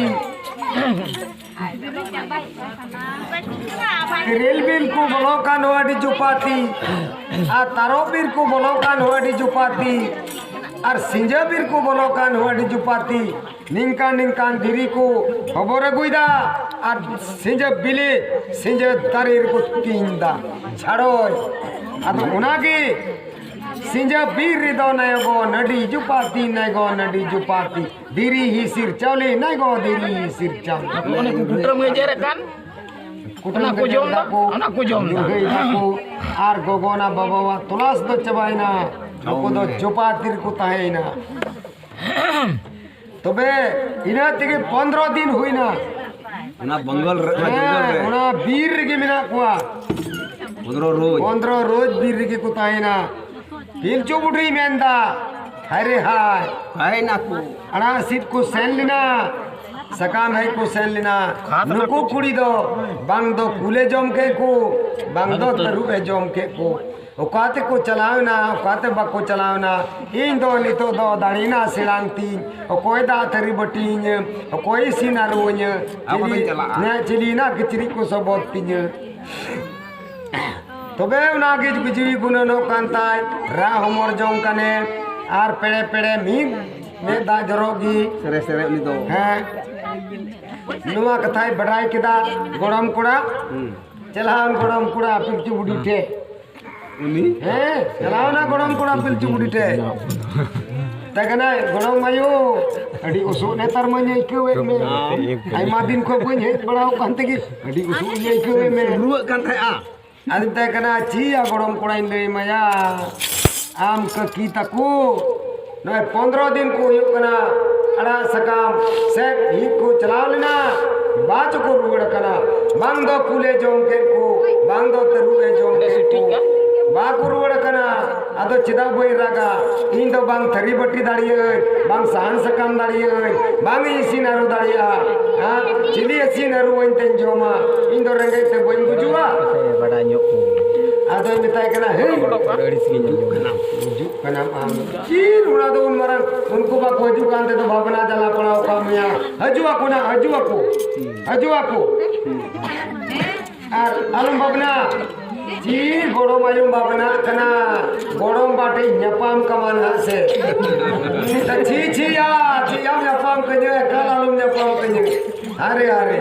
ᱛᱤᱨᱤᱞ ᱵᱤᱨ ᱠᱚ ᱵᱚᱞᱚᱜ ᱠᱟᱱ ᱦᱚᱸ ᱟᱹᱰᱤ ᱡᱩᱯᱟᱹᱛᱤ, ᱟᱨ ᱛᱟᱨᱚᱵ ᱵᱤᱨ ᱠᱚ ᱵᱚᱞᱚᱜ ᱠᱟᱱ ᱦᱚᱸ ᱟᱹᱰᱤ ᱡᱩᱯᱟᱹᱛᱤ, ᱟᱨ ᱥᱤᱸᱡᱟᱹ ᱵᱤᱨ ᱠᱚ ᱵᱚᱞᱚᱜ ᱠᱟᱱ ᱦᱚᱸ ᱟᱹᱰᱤ ᱡᱩᱯᱟᱹᱛᱤ᱾ ᱱᱤᱝᱠᱟᱱ ᱱᱤᱝᱠᱟᱱ ᱫᱷᱤᱨᱤ ᱠᱚ ᱦᱚᱵᱚᱨ ᱟᱹᱜᱩᱭᱮᱫᱟ ᱟᱨ ᱥᱤᱸᱡᱟᱹ ᱵᱤᱞᱤ, ᱥᱤᱸᱡᱟᱹ ᱫᱟᱨᱮ ᱨᱮᱠᱚ ᱛᱤᱧ ᱮᱫᱟ᱾ ᱡᱷᱟᱲᱚᱭ᱾ ᱟᱫᱚ ᱚᱱᱟᱜᱮ ᱥᱤᱸᱡᱟᱹ ᱵᱤᱨ ᱨᱮᱫᱚ ᱱᱟᱭᱜᱚ ᱱᱟᱹᱰᱤ ᱡᱩᱯᱟᱹᱛᱤ, ᱱᱟᱭᱜᱚ ᱱᱟᱹᱰᱤ ᱡᱩᱯᱟᱹᱛᱤ᱾ ᱫᱷᱤᱨᱤ ᱦᱤᱥᱤᱨ ᱪᱟᱣᱞᱮ, ᱱᱟᱭᱜᱚ ᱫᱷᱤᱨᱤ ᱦᱤᱥᱤᱨ ᱪᱟᱣᱞᱮ᱾ ᱚᱱᱮ ᱠᱚ ᱠᱩᱴᱟᱹᱢ ᱜᱮᱡᱮᱨ ᱟᱠᱟᱱ, ᱠᱩᱴᱟᱹᱢ ᱚᱱᱟ ᱠᱚ ᱜᱮᱡᱮᱨ ᱡᱚᱢ ᱫᱟ, ᱫᱟᱠᱚ, ᱚᱱᱟ ᱠᱚ ᱡᱚᱢ ᱫᱟ᱾ ᱧᱩᱨᱦᱟᱹᱭ ᱫᱟᱠᱚ, ᱟᱨ ᱜᱚᱜᱚ ᱱᱟ ᱵᱟᱵᱟᱣᱟᱜ ᱛᱚᱞᱟᱥ ᱫᱚ ᱪᱟᱵᱟᱭᱮᱱᱟ᱾ ᱱᱩᱠᱩ ᱫᱚ ᱡᱩᱯᱟᱹᱛᱤ ᱨᱮᱠᱚ ᱛᱟᱦᱮᱸᱭᱮᱱᱟ᱾ ᱛᱚᱵᱮ ᱤᱱᱟᱹ ᱛᱮᱜᱮ ᱯᱚᱱᱫᱽᱨᱚ ᱫᱤᱱ ᱦᱩᱭᱱᱟ᱾ ᱚᱱᱟ ᱵᱚᱝᱜᱚᱞ ᱨᱮ, ᱚᱱᱟ ᱡᱚᱝᱜᱚᱞ ᱦᱮᱸ, ᱨᱮ᱾ ᱚᱱᱟ ᱵᱤᱨ ᱨᱮᱜᱮ ᱢᱮᱱᱟᱜ ᱠᱚᱣᱟ᱾ ᱯᱚᱱᱫᱽᱨᱚ ᱨᱳᱡᱽ᱾ ᱯᱚᱱᱫᱽᱨᱚ ᱨᱳᱡᱽ ᱵᱤᱨ ᱨᱮᱜᱮ ᱠᱚ ᱛᱟᱦᱮᱸᱭᱮᱱᱟ᱾ ᱯᱤᱞᱪᱩ ᱵᱩᱰᱷᱤᱭ ᱢᱮᱱᱫᱟ, ᱦᱟᱭ ᱨᱮ ᱦᱟᱭ᱾ ᱦᱟᱭ ᱱᱟᱠᱚ᱾ ᱟᱲᱟᱜ ᱥᱤᱫ ᱠᱚ ᱥᱮᱱ ᱞᱮᱱᱟ, ᱥᱟᱠᱟᱢ ᱦᱮᱡ ᱠᱚ ᱥᱮᱱ ᱞᱮᱱᱟ᱾ ᱱᱩᱠᱩ ᱠᱩᱲᱤ ᱫᱚ ᱵᱟᱝ ᱫᱚ ᱠᱩᱞᱮ ᱡᱚᱢ ᱠᱮᱫ ᱠᱚ, ᱵᱟᱝ ᱫᱚ ᱛᱟᱹᱨᱩᱵ ᱮ ᱡᱚᱢ ᱠᱮᱫ ᱠᱚ᱾ ᱚᱠᱟ ᱛᱮᱠᱚ ᱪᱟᱞᱟᱣ ᱮᱱᱟ, ᱚᱠᱟ ᱛᱮ ᱵᱟᱠᱚ ᱪᱟᱞᱟᱣ ᱮᱱᱟ, ᱤᱧ ᱫᱚ ᱱᱤᱛᱚᱜ ᱫᱚ ᱫᱟᱲᱮᱭᱮᱱᱟ ᱥᱮᱬᱟᱝ ᱛᱤᱧ, ᱚᱠᱚᱭ ᱫᱟᱜ ᱛᱷᱟᱹᱨᱤ ᱵᱟᱹᱴᱤᱭᱤᱧᱟ, ᱚᱠᱚᱭ ᱤᱥᱤᱱ ᱟᱹᱨᱩᱣᱟᱹᱧᱟ, ᱟᱵᱚ ᱵᱚᱱ ᱪᱤᱞᱤ, ᱪᱟᱞᱟᱜᱼᱟ᱾ ᱦᱮᱸ, ᱪᱤᱞᱤ ᱱᱟᱜ ᱠᱤᱪᱨᱤᱡ ᱠᱚ ᱥᱚᱵᱚᱫ ᱛᱤᱧᱟᱹ᱾ ᱛᱚᱵᱮ ᱚᱱᱟ ᱜᱮ ᱡᱩᱜᱤ ᱡᱤᱣᱤ ᱜᱩᱱᱟᱹᱱᱚᱜ ᱠᱟᱱ ᱛᱟᱭ, ᱨᱟᱜ ᱦᱚᱢᱚᱨ ᱡᱚᱝ ᱠᱟᱱᱮ, ᱟᱨ ᱯᱮᱲᱮ ᱯᱮᱲᱮ ᱢᱤᱫ ᱢᱮᱫ ᱫᱟᱜ ᱡᱚᱨᱚᱜ ᱜᱮ᱾ ᱥᱮᱨᱮ ᱥᱮᱨᱮ ᱩᱱᱤ ᱫᱚ᱾ ᱦᱮᱸ, ᱱᱚᱣᱟ ᱠᱟᱛᱷᱟᱭ ᱵᱟᱰᱟᱭ ᱠᱮᱫᱟ ᱜᱚᱲᱚᱢ ᱠᱚᱲᱟ᱾ ᱦᱩᱸ᱾ ᱪᱟᱞᱟᱣᱮᱱ ᱜᱚᱲᱚᱢ ᱠᱚᱲᱟ ᱯᱤᱞᱪᱩ ᱵᱩᱰᱷᱤ ᱴᱷᱮᱡ᱾ ᱩᱱᱤ? ᱦᱮᱸ, ᱪᱟᱞᱟᱣᱮᱱᱟ ᱜᱚᱲᱚᱢ ᱠᱚᱲᱟ ᱯᱤᱞᱪᱩ ᱵᱩᱰᱷᱤ ᱴᱷᱮᱡ᱾ ᱢᱮᱛᱟᱭ ᱠᱟᱱᱟᱭ, "ᱜᱚᱲᱚᱢ ᱟᱭᱳ, ᱟᱹᱰᱤ ᱩᱥᱩᱜ ᱱᱮᱛᱟᱨ ᱢᱟᱧ ᱟᱹᱭᱠᱟᱹᱣᱮᱫ ᱢᱮ᱾ ᱟᱭᱢᱟ ᱫᱤᱱ ᱠᱷᱚᱱ ᱵᱟᱹᱧ ᱦᱮᱡ ᱵᱟᱲᱟ ᱟᱠᱟᱱ ᱛᱮᱜᱮ ᱟᱹᱰᱤ ᱩᱥᱩᱜ ᱤᱧ ᱟᱹᱭᱠᱟᱹᱣᱮᱫ ᱢᱮ᱾" ᱨᱩᱣᱟᱹᱜ ᱠᱟᱱ ᱛᱟᱦᱮᱸᱜᱼᱟ᱾ ᱟᱫᱚ ᱢᱮᱛᱟᱭ ᱠᱟᱱᱟ, "ᱪᱮᱫ ᱭᱟ ᱜᱚᱲᱚᱢ ᱠᱚᱲᱟᱧ ᱞᱟᱹᱭ ᱟᱢᱟᱭᱟ? ᱟᱢ ᱠᱟᱹᱠᱤ ᱛᱟᱠᱚ ᱱᱚᱜᱼᱚᱭ ᱯᱚᱱᱫᱽᱨᱚ ᱫᱤᱱ ᱠᱚ ᱦᱩᱭᱩᱜ ᱠᱟᱱᱟ, ᱟᱲᱟᱜ ᱥᱟᱠᱟᱢ ᱥᱮᱫ ᱦᱤᱡᱩᱜ ᱠᱚ ᱪᱟᱞᱟᱣ ᱞᱮᱱᱟ, ᱵᱟ ᱪᱚᱠᱚ ᱨᱩᱣᱟᱹᱲ ᱠᱟᱱᱟ, ᱵᱟᱝ ᱫᱚ ᱠᱩᱞᱮ ᱡᱚᱢ ᱠᱮᱫ ᱠᱚ, ᱵᱟᱝ ᱫᱚ ᱛᱟᱹᱨᱩᱵ ᱮ ᱡᱚᱢ ᱠᱮᱫ ᱠᱚ, ᱵᱟᱠᱚ ᱨᱩᱣᱟᱹᱲ ᱠᱟᱱᱟ᱾ ᱟᱫᱚ ᱪᱮᱫᱟᱜ ᱵᱟᱹᱧ ᱨᱟᱜᱟ? ᱤᱧ ᱫᱚ ᱵᱟᱝ ᱛᱷᱟᱹᱨᱤ ᱵᱟᱹᱴᱤ ᱫᱟᱲᱮᱭᱟᱹᱜᱼᱟᱹᱧ, ᱵᱟᱝ ᱥᱟᱦᱟᱱ ᱥᱟᱠᱟᱢ ᱫᱟᱲᱮᱭᱟᱹᱜᱼᱟᱹᱧ, ᱵᱟᱝ ᱤᱥᱤᱱ ᱟᱹᱨᱩ ᱫᱟᱲᱮᱭᱟᱜᱼᱟ᱾ ᱦᱮᱸ? ᱪᱤᱞᱤ ᱤᱥᱤᱱ ᱟᱹᱨᱩᱣᱟᱹᱧ ᱛᱮᱧ ᱡᱚᱢᱟ? ᱤᱧ ᱫᱚ ᱨᱮᱸᱜᱮᱡ ᱛᱮ ᱵᱟᱹᱧ ᱜᱩᱡᱩᱜᱼᱟ?" ᱥᱮ ᱵᱟᱰᱟᱭ ᱧᱚᱜ ᱠᱚ᱾ ᱟᱫᱚᱭ ᱢᱮᱛᱟᱭ ᱠᱟᱱᱟ, "ᱦᱮᱸ, ᱟᱹᱲᱤᱥ ᱜᱤᱧ ᱟᱸᱡᱚᱢ ᱠᱟᱱᱟ᱾ ᱦᱤᱡᱩᱜ ᱠᱟᱱᱟᱢ ᱟᱢ᱾ ᱪᱤᱨ ᱚᱱᱟ ᱫᱚ ᱩᱱ ᱢᱟᱨᱟᱝ ᱩᱱᱠᱩ ᱵᱟᱠᱚ ᱦᱤᱡᱩᱜ ᱠᱟᱱ ᱛᱮᱫᱚ ᱵᱷᱟᱵᱽᱱᱟ ᱡᱟᱞᱟ ᱯᱟᱲᱟᱣ ᱠᱟᱜ ᱢᱮᱭᱟ᱾ ᱦᱤᱡᱩᱜ ᱟᱠᱚ ᱱᱟᱜ, ᱦᱤᱡᱩᱜ ᱟᱠᱚ, ᱦᱤᱡᱩᱜ ᱟᱠᱚ᱾ ᱟᱨ ᱟᱞᱚᱢ ᱵᱷᱟᱵᱽᱱᱟ, ᱪᱤᱨ ᱜᱚᱲᱚᱢ ᱟᱭᱳᱢ ᱵᱷᱟᱵᱽᱱᱟᱜ ᱠᱟᱱᱟ, ᱜᱚᱲᱚᱢ ᱵᱟ ᱴᱷᱮᱡ ᱧᱟᱯᱟᱢ ᱠᱟᱢᱟ ᱱᱟᱜ ᱥᱮ᱾ ᱪᱷᱤ, ᱪᱷᱤ ᱭᱟ, ᱪᱷᱤ ᱭᱟᱢ ᱧᱟᱯᱟᱢ ᱠᱟᱹᱧᱟᱹ, ᱮᱠᱟᱞ ᱟᱞᱚᱢ ᱧᱟᱯᱟᱢ ᱠᱟᱹᱧᱟᱹ᱾ ᱟᱨᱮ, ᱟᱨᱮ,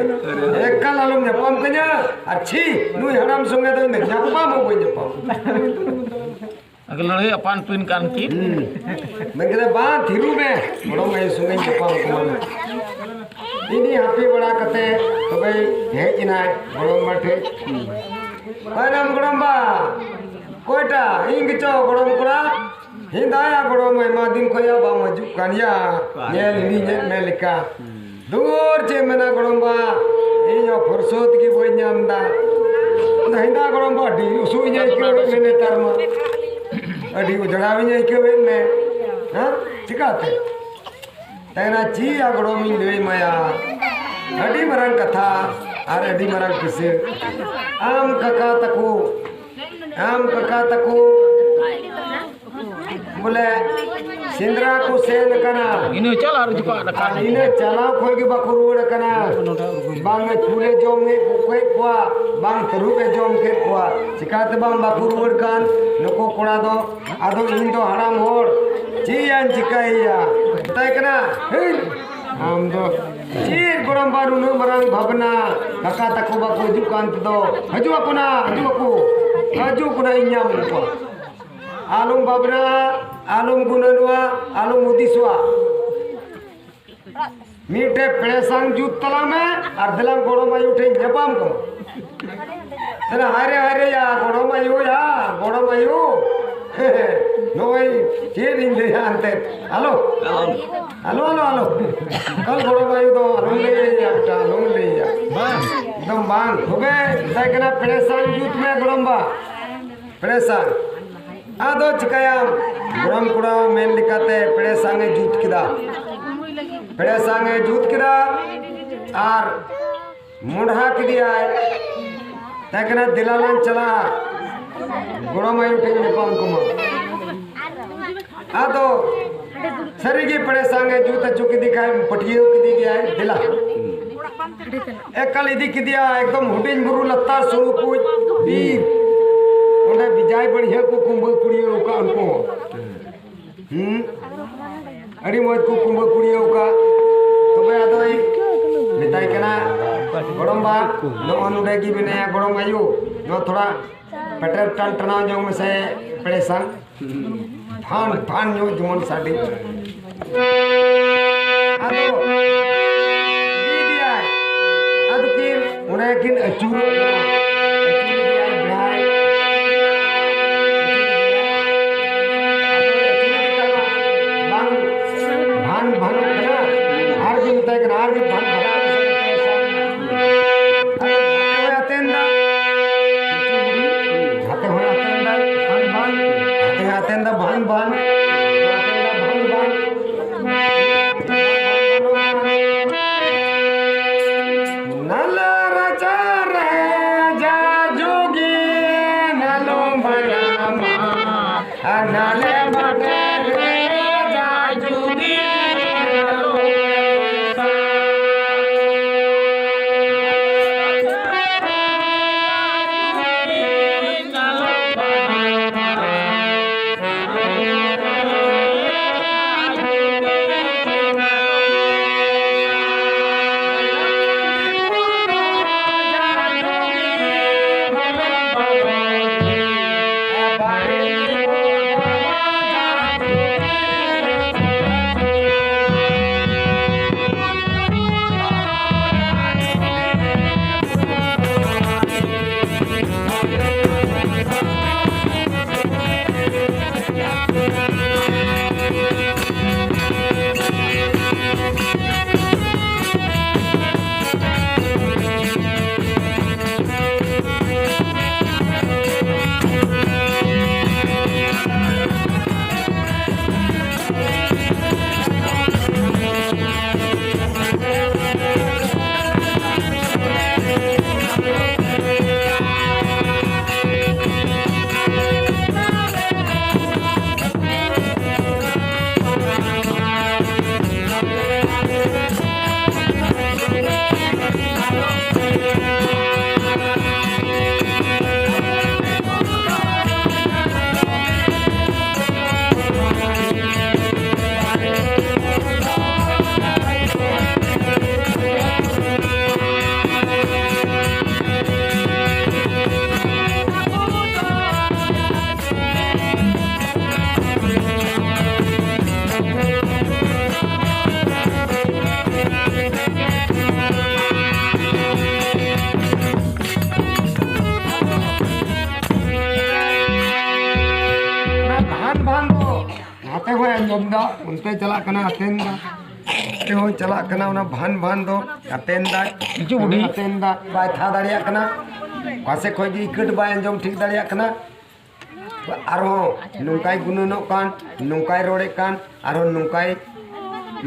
ᱮᱠᱟᱞ ᱟᱞᱚᱢ ᱧᱟᱯᱟᱢ ᱠᱟᱹᱧᱟᱹ᱾ ᱟᱨ ᱪᱷᱤ, ᱱᱩᱭ ᱦᱟᱲᱟᱢ ᱥᱚᱸᱜᱮ ᱫᱚ ᱤᱧ ᱫᱚ ᱧᱟᱯᱟᱢ ᱦᱚᱸ ᱵᱟᱹᱧ ᱧᱟᱯᱟᱢ᱾ ᱟᱜᱮ ᱞᱟᱹᱲᱦᱟᱹᱭ ᱟᱯᱟᱱ ᱟᱹᱯᱤᱱ ᱠᱟᱱ ᱠᱤᱱ᱾ ᱦᱩᱸ᱾ ᱢᱮᱱ ᱠᱮᱫᱟ, "ᱵᱟᱝ, ᱛᱷᱤᱨᱩ ᱢᱮ, ᱜᱚᱲᱚᱢ ᱟᱭᱳ ᱥᱚᱸᱜᱮᱧ ᱧᱟᱯᱟᱢ ᱠᱟᱱᱟ᱾ ᱤᱧ ᱦᱟᱹᱯᱤ ᱵᱟᱲᱟ ᱠᱟᱛᱮ ᱛᱚᱵᱮ ᱦᱮᱡ ᱮᱱᱟᱭ ᱜᱚᱲᱚᱢ ᱵᱟ ᱴᱷᱮᱡ᱾ ᱚᱠᱟᱭᱱᱟᱢ ᱜᱚᱲᱚᱢ ᱵᱟ? ᱚᱠᱚᱭᱴᱟ? ᱤᱧ ᱜᱮᱪᱚ ᱜᱚᱲᱚᱢ ᱠᱚᱲᱟ᱾ ᱦᱮᱸᱫᱟᱭᱟ ᱜᱚᱲᱚᱢ, ᱟᱭᱢᱟ ᱫᱤᱱ ᱠᱷᱚᱱ ᱭᱟ ᱵᱟᱢ ᱦᱤᱡᱩᱜ ᱠᱟᱱ ᱭᱟ, ᱧᱮᱞ ᱦᱤᱲᱤᱧᱮᱫ ᱢᱮ ᱞᱮᱠᱟ᱾" ᱫᱩᱨ, ᱪᱮᱫ ᱢᱮᱱᱟ ᱜᱚᱲᱚᱢ ᱵᱟ, ᱤᱧ ᱦᱚᱸ ᱯᱷᱩᱨᱥᱚᱛ ᱜᱮ ᱵᱟᱹᱧ ᱧᱟᱢ ᱮᱫᱟ᱾ ᱟᱫᱚ ᱦᱮᱸᱫᱟ ᱜᱚᱲᱚᱢ ᱵᱟ, ᱟᱹᱰᱤ ᱩᱥᱩᱞ ᱤᱧ ᱟᱹᱭᱠᱟᱹᱣᱮᱫ ᱢᱮ ᱱᱮᱛᱟᱨ ᱢᱟ, ᱟᱹᱰᱤ ᱩᱡᱽᱲᱟᱣ ᱤᱧ ᱟᱹᱭᱠᱟᱹᱣᱮᱫ ᱢᱮ᱾ ᱦᱮᱸ, ᱪᱤᱠᱟᱹᱛᱮ? ᱛᱟᱭᱱᱟ ᱪᱮᱫ ᱭᱟ ᱜᱚᱲᱚᱢ ᱤᱧ ᱞᱟᱹᱭ ᱢᱟᱭᱟ, ᱟᱹᱰᱤ ᱢᱟᱨᱟᱝ ᱠᱟᱛᱷᱟ ᱟᱨ ᱟᱹᱰᱤ ᱢᱟᱨᱟᱝ ᱠᱤᱥᱟᱹ᱾ ᱟᱢ ᱠᱟᱠᱟ ᱛᱟᱠᱚ, ᱟᱢ ᱠᱟᱠᱟ ᱛᱟᱠᱚ ᱵᱚᱞᱮ ᱥᱮᱸᱫᱽᱨᱟ ᱠᱚ ᱥᱮᱱ ᱟᱠᱟᱱᱟ᱾ ᱤᱱᱟᱹ ᱪᱟᱞᱟᱣ ᱨᱮ ᱡᱚᱯᱟᱜ ᱨᱟᱠᱟᱵ᱾ ᱟᱨ ᱤᱱᱟᱹ ᱪᱟᱞᱟᱣ ᱠᱷᱚᱡ ᱜᱮ ᱵᱟᱠᱚ ᱨᱩᱣᱟᱹᱲ ᱟᱠᱟᱱᱟ᱾ ᱵᱟᱝ ᱠᱩᱞᱮ ᱡᱚᱢ ᱠᱮᱫ ᱠᱚᱣᱟ, ᱵᱟᱝ ᱛᱟᱹᱨᱩᱵ ᱮ ᱡᱚᱢ ᱠᱮᱫ ᱠᱚᱣᱟ᱾ ᱪᱤᱠᱟᱹᱛᱮ ᱵᱟᱝ ᱵᱟᱠᱚ ᱨᱩᱣᱟᱹᱲ ᱠᱟᱱ ᱱᱩᱠᱩ ᱠᱚᱲᱟ ᱫᱚ? ᱟᱫᱚ ᱤᱧ ᱫᱚ ᱦᱟᱲᱟᱢ ᱦᱚᱲ, ᱪᱮᱫ ᱭᱟᱧ ᱪᱤᱠᱟᱹᱭᱮᱭᱟ? ᱢᱮᱛᱟᱭ ᱠᱟᱱᱟ, ᱦᱮᱭ, ᱟᱢ ᱫᱚ ᱪᱮᱫ ᱜᱚᱲᱚᱢ ᱵᱟ ᱱᱩᱱᱟᱹᱜ ᱢᱟᱨᱟᱝ ᱵᱷᱟᱵᱽᱱᱟ? ᱠᱟᱠᱟ ᱛᱟᱠᱚ ᱵᱟᱠᱚ ᱦᱤᱡᱩᱜ ᱠᱟᱱ ᱛᱮᱫᱚ᱾ ᱦᱤᱡᱩᱜ ᱟᱠᱚ ᱱᱟ, ᱦᱤᱡᱩᱜ ᱟᱠᱚ, ᱦᱤᱡᱩᱜ ᱠᱟᱱᱟ, ᱤᱧ ᱧᱟᱢ ᱠᱚᱣᱟ᱾ ᱟᱞᱚᱢ ᱵᱷᱟᱵᱽᱱᱟᱜᱼᱟ, ᱟᱞᱚᱢ ᱜᱩᱱᱟᱹᱱᱚᱜᱼᱟ, ᱟᱞᱚᱢ ᱦᱩᱫᱤᱥᱚᱜᱼᱟ᱾ ᱢᱤᱫᱴᱮᱡ ᱯᱮᱲᱮ ᱥᱟᱝ ᱡᱩᱛ ᱛᱟᱞᱟᱝ ᱢᱮ ᱟᱨ ᱫᱮᱞᱟᱝ ᱜᱚᱲᱚᱢ ᱟᱭᱳ ᱴᱷᱮᱱ ᱧᱟᱯᱟᱢ ᱠᱚ᱾ ᱛᱟᱦᱞᱮ ᱦᱟᱭᱨᱮ, ᱦᱟᱭᱨᱮ ᱭᱟ, ᱜᱚᱲᱚᱢ ᱟᱭᱳ ᱭᱟ, ᱜᱚᱲᱚᱢ ᱟᱭᱳ᱾ ᱱᱚᱜᱼᱚᱭ ᱪᱮᱫ ᱤᱧ ᱞᱟᱹᱭᱟ ᱮᱱᱛᱮᱫ᱾ ᱟᱞᱚ, ᱟᱞᱚ, ᱟᱞᱚ, ᱟᱞᱚ᱾ ᱠᱟᱞ ᱜᱚᱲᱚᱢ ᱟᱭᱳ ᱫᱚ ᱟᱞᱚᱢ ᱞᱟᱹᱭ ᱟᱭᱟ, ᱵᱮᱴᱟ, ᱟᱞᱚᱢ ᱞᱟᱹᱭ ᱟᱭᱟ᱾ ᱵᱟᱝ᱾ ᱮᱠᱫᱚᱢ ᱵᱟᱝ᱾ ᱛᱚᱵᱮ ᱢᱮᱛᱟᱭ ᱠᱟᱱᱟ, ᱯᱮᱲᱮ ᱥᱟᱝ ᱡᱩᱛ ᱢᱮ ᱜᱚᱲᱚᱢ ᱵᱟ᱾ ᱯᱮᱲᱮ ᱥᱟᱝ᱾ ᱟᱫᱚ ᱪᱤᱠᱟᱹᱭᱟᱢ? ᱜᱚᱲᱚᱢ ᱠᱚᱲᱟ ᱢᱮᱱ ᱞᱮᱠᱟᱛᱮ ᱯᱮᱲᱮ ᱥᱟᱝ ᱮ ᱡᱩᱛ ᱠᱮᱫᱟ᱾ ᱯᱮᱲᱮ ᱥᱟᱝ ᱮ ᱡᱩᱛ ᱠᱮᱫᱟ ᱟᱨ ᱢᱚᱰᱦᱟ ᱠᱮᱫᱮᱭᱟᱭ᱾ ᱢᱮᱛᱟᱭ ᱠᱟᱱᱟ, "ᱫᱮᱞᱟ ᱞᱟᱝ ᱪᱟᱞᱟᱜᱼᱟ, ᱜᱚᱲᱚᱢ ᱟᱭᱳ ᱴᱷᱮᱱ ᱧᱟᱯᱟᱢ ᱠᱚᱢᱟ᱾ ᱟᱫᱚ ᱥᱟᱹᱨᱤᱜᱮ ᱯᱮᱲᱮ ᱥᱟᱝ ᱮ ᱡᱩᱛ ᱦᱚᱪᱚ ᱠᱮᱫᱮ ᱠᱷᱟᱱ ᱯᱟᱹᱴᱭᱟᱹᱣ ᱠᱮᱫᱮ ᱜᱮᱭᱟᱭ, ᱫᱮᱞᱟ᱾ ᱮᱠᱟᱞ ᱤᱫᱤ ᱠᱮᱫᱮᱭᱟ ᱮᱠᱫᱚᱢ ᱦᱩᱰᱤᱧ ᱵᱩᱨᱩ ᱞᱟᱛᱟᱨ ᱥᱩᱲᱩ ᱠᱚ ᱵᱤᱨ᱾ ᱚᱸᱰᱮ ᱵᱮᱡᱟᱭ ᱵᱟᱹᱲᱦᱤᱭᱟᱹ ᱠᱚ ᱠᱩᱢᱵᱟᱹ ᱠᱩᱲᱤᱭᱟᱹ ᱟᱠᱟᱫ ᱩᱱᱠᱩ ᱦᱚᱸ᱾ ᱦᱩᱸ᱾ ᱟᱹᱰᱤ ᱢᱚᱡᱽ ᱠᱚ ᱠᱩᱢᱵᱟᱹ ᱠᱩᱲᱤᱭᱟᱹᱣ ᱟᱠᱟᱫ᱾ ᱛᱚᱵᱮ ᱟᱫᱚᱭ ᱢᱮᱛᱟᱭ ᱠᱟᱱᱟ, "ᱜᱚᱲᱚᱢ ᱵᱟ, ᱱᱚᱜᱼᱚ ᱱᱚᱰᱮ ᱜᱮ ᱢᱮᱱᱟᱭᱟ ᱜᱚᱲᱚᱢ ᱟᱭᱳ, ᱱᱚᱣᱟ ᱛᱷᱚᱲᱟ ᱯᱮᱴᱮᱨ ᱴᱟᱱ ᱴᱟᱱᱟᱣ ᱧᱚᱜ ᱢᱮᱥᱮ ᱯᱮᱲᱮ ᱥᱟᱝ, ᱵᱷᱟᱱ ᱵᱷᱟᱱ ᱧᱚᱜ ᱡᱮᱢᱚᱱ ᱥᱟᱰᱮ᱾" ᱟᱫᱚ ᱤᱫᱤᱭᱟᱭ, ᱟᱫᱚ ᱠᱤᱱ ᱚᱸᱰᱮ ᱠᱤᱱ ᱟᱹᱪᱩᱨᱚᱜ ᱠᱟᱱᱟ᱾ ᱟᱹᱪᱩᱨ ᱤᱫᱤᱭᱟᱭ ᱵᱮᱲᱦᱟᱭ᱾ ᱟᱫᱚ ᱟᱹᱪᱩᱨ ᱤᱫᱤ ᱠᱟᱱᱟ᱾ ᱵᱟᱝ ᱵᱷᱟᱱ ᱵᱷᱟᱱᱚᱜ ᱠᱟᱱᱟ᱾ ᱟᱨ ᱜᱮ ᱢᱮᱛᱟᱭ ᱠᱟᱱᱟ, ᱟᱨ ᱜᱮ ᱵᱷᱟᱱ ᱵᱷᱟᱱ᱾ ᱟᱫᱚ ᱦᱟᱛᱮ ᱦᱚᱸᱭ ᱟᱛᱮᱱ ᱫᱟ᱾ ᱦᱟᱛᱮ ᱦᱚᱸᱭ ᱟᱛᱮᱱ ᱫᱟ, ᱵᱷᱟᱱ ᱵᱷᱟᱱ᱾ ᱦᱟᱛᱮ ᱦᱚᱸᱭ ᱟᱛᱮᱱ ᱫᱟ, ᱵᱷᱟᱱ ᱵᱷᱟᱱ᱾ ᱦᱟᱛᱮ ᱦᱚᱸᱭ ᱟᱛᱮᱱ ᱫᱟ, ᱵᱷᱟᱱ ᱵᱷᱟᱱ᱾ ᱱᱟᱞᱟ ᱨᱟᱪᱟ ᱨᱮ ᱡᱟ ᱡᱩᱜᱤ ᱱᱟᱞᱚᱢ ᱵᱟᱭᱟᱢᱟ, ᱟᱨ ᱱᱟᱞᱮ ᱵᱟᱴᱮ ᱨᱮ ᱡᱟ ᱡᱩᱜᱤ ᱱᱟᱞᱚᱢ ᱵᱟᱭᱟᱢᱟ᱾ ᱮᱫᱟ, ᱚᱱᱛᱮ ᱪᱟᱞᱟᱜ ᱠᱟᱱᱟ ᱟᱛᱮᱱ ᱫᱟ᱾ ᱚᱱᱛᱮ ᱦᱚᱸ ᱪᱟᱞᱟᱜ ᱠᱟᱱᱟ, ᱚᱱᱟ ᱵᱷᱟᱱ ᱵᱷᱟᱱ ᱫᱚ ᱟᱛᱮᱱ ᱫᱟᱭ᱾ ᱠᱤᱪᱷᱩ ᱵᱩᱰᱷᱤ᱾ ᱟᱛᱮᱱ ᱫᱟ, ᱵᱟᱭ ᱛᱷᱟ ᱫᱟᱲᱮᱭᱟᱜ ᱠᱟᱱᱟ᱾ ᱚᱠᱟ ᱥᱮᱫ ᱠᱷᱚᱡ ᱜᱮ ᱤᱠᱟᱹᱴ ᱵᱟᱭ ᱟᱸᱡᱚᱢ ᱴᱷᱤᱠ ᱫᱟᱲᱮᱭᱟᱜ ᱠᱟᱱᱟ᱾ ᱟᱨᱦᱚᱸ ᱱᱚᱝᱠᱟᱭ ᱜᱩᱱᱟᱹᱱᱚᱜ ᱠᱟᱱ, ᱱᱚᱝᱠᱟᱭ ᱨᱚᱲᱮᱫ ᱠᱟᱱ, ᱟᱨᱦᱚᱸ ᱱᱚᱝᱠᱟᱭ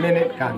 ᱢᱮᱱᱮᱫ ᱠᱟᱱ᱾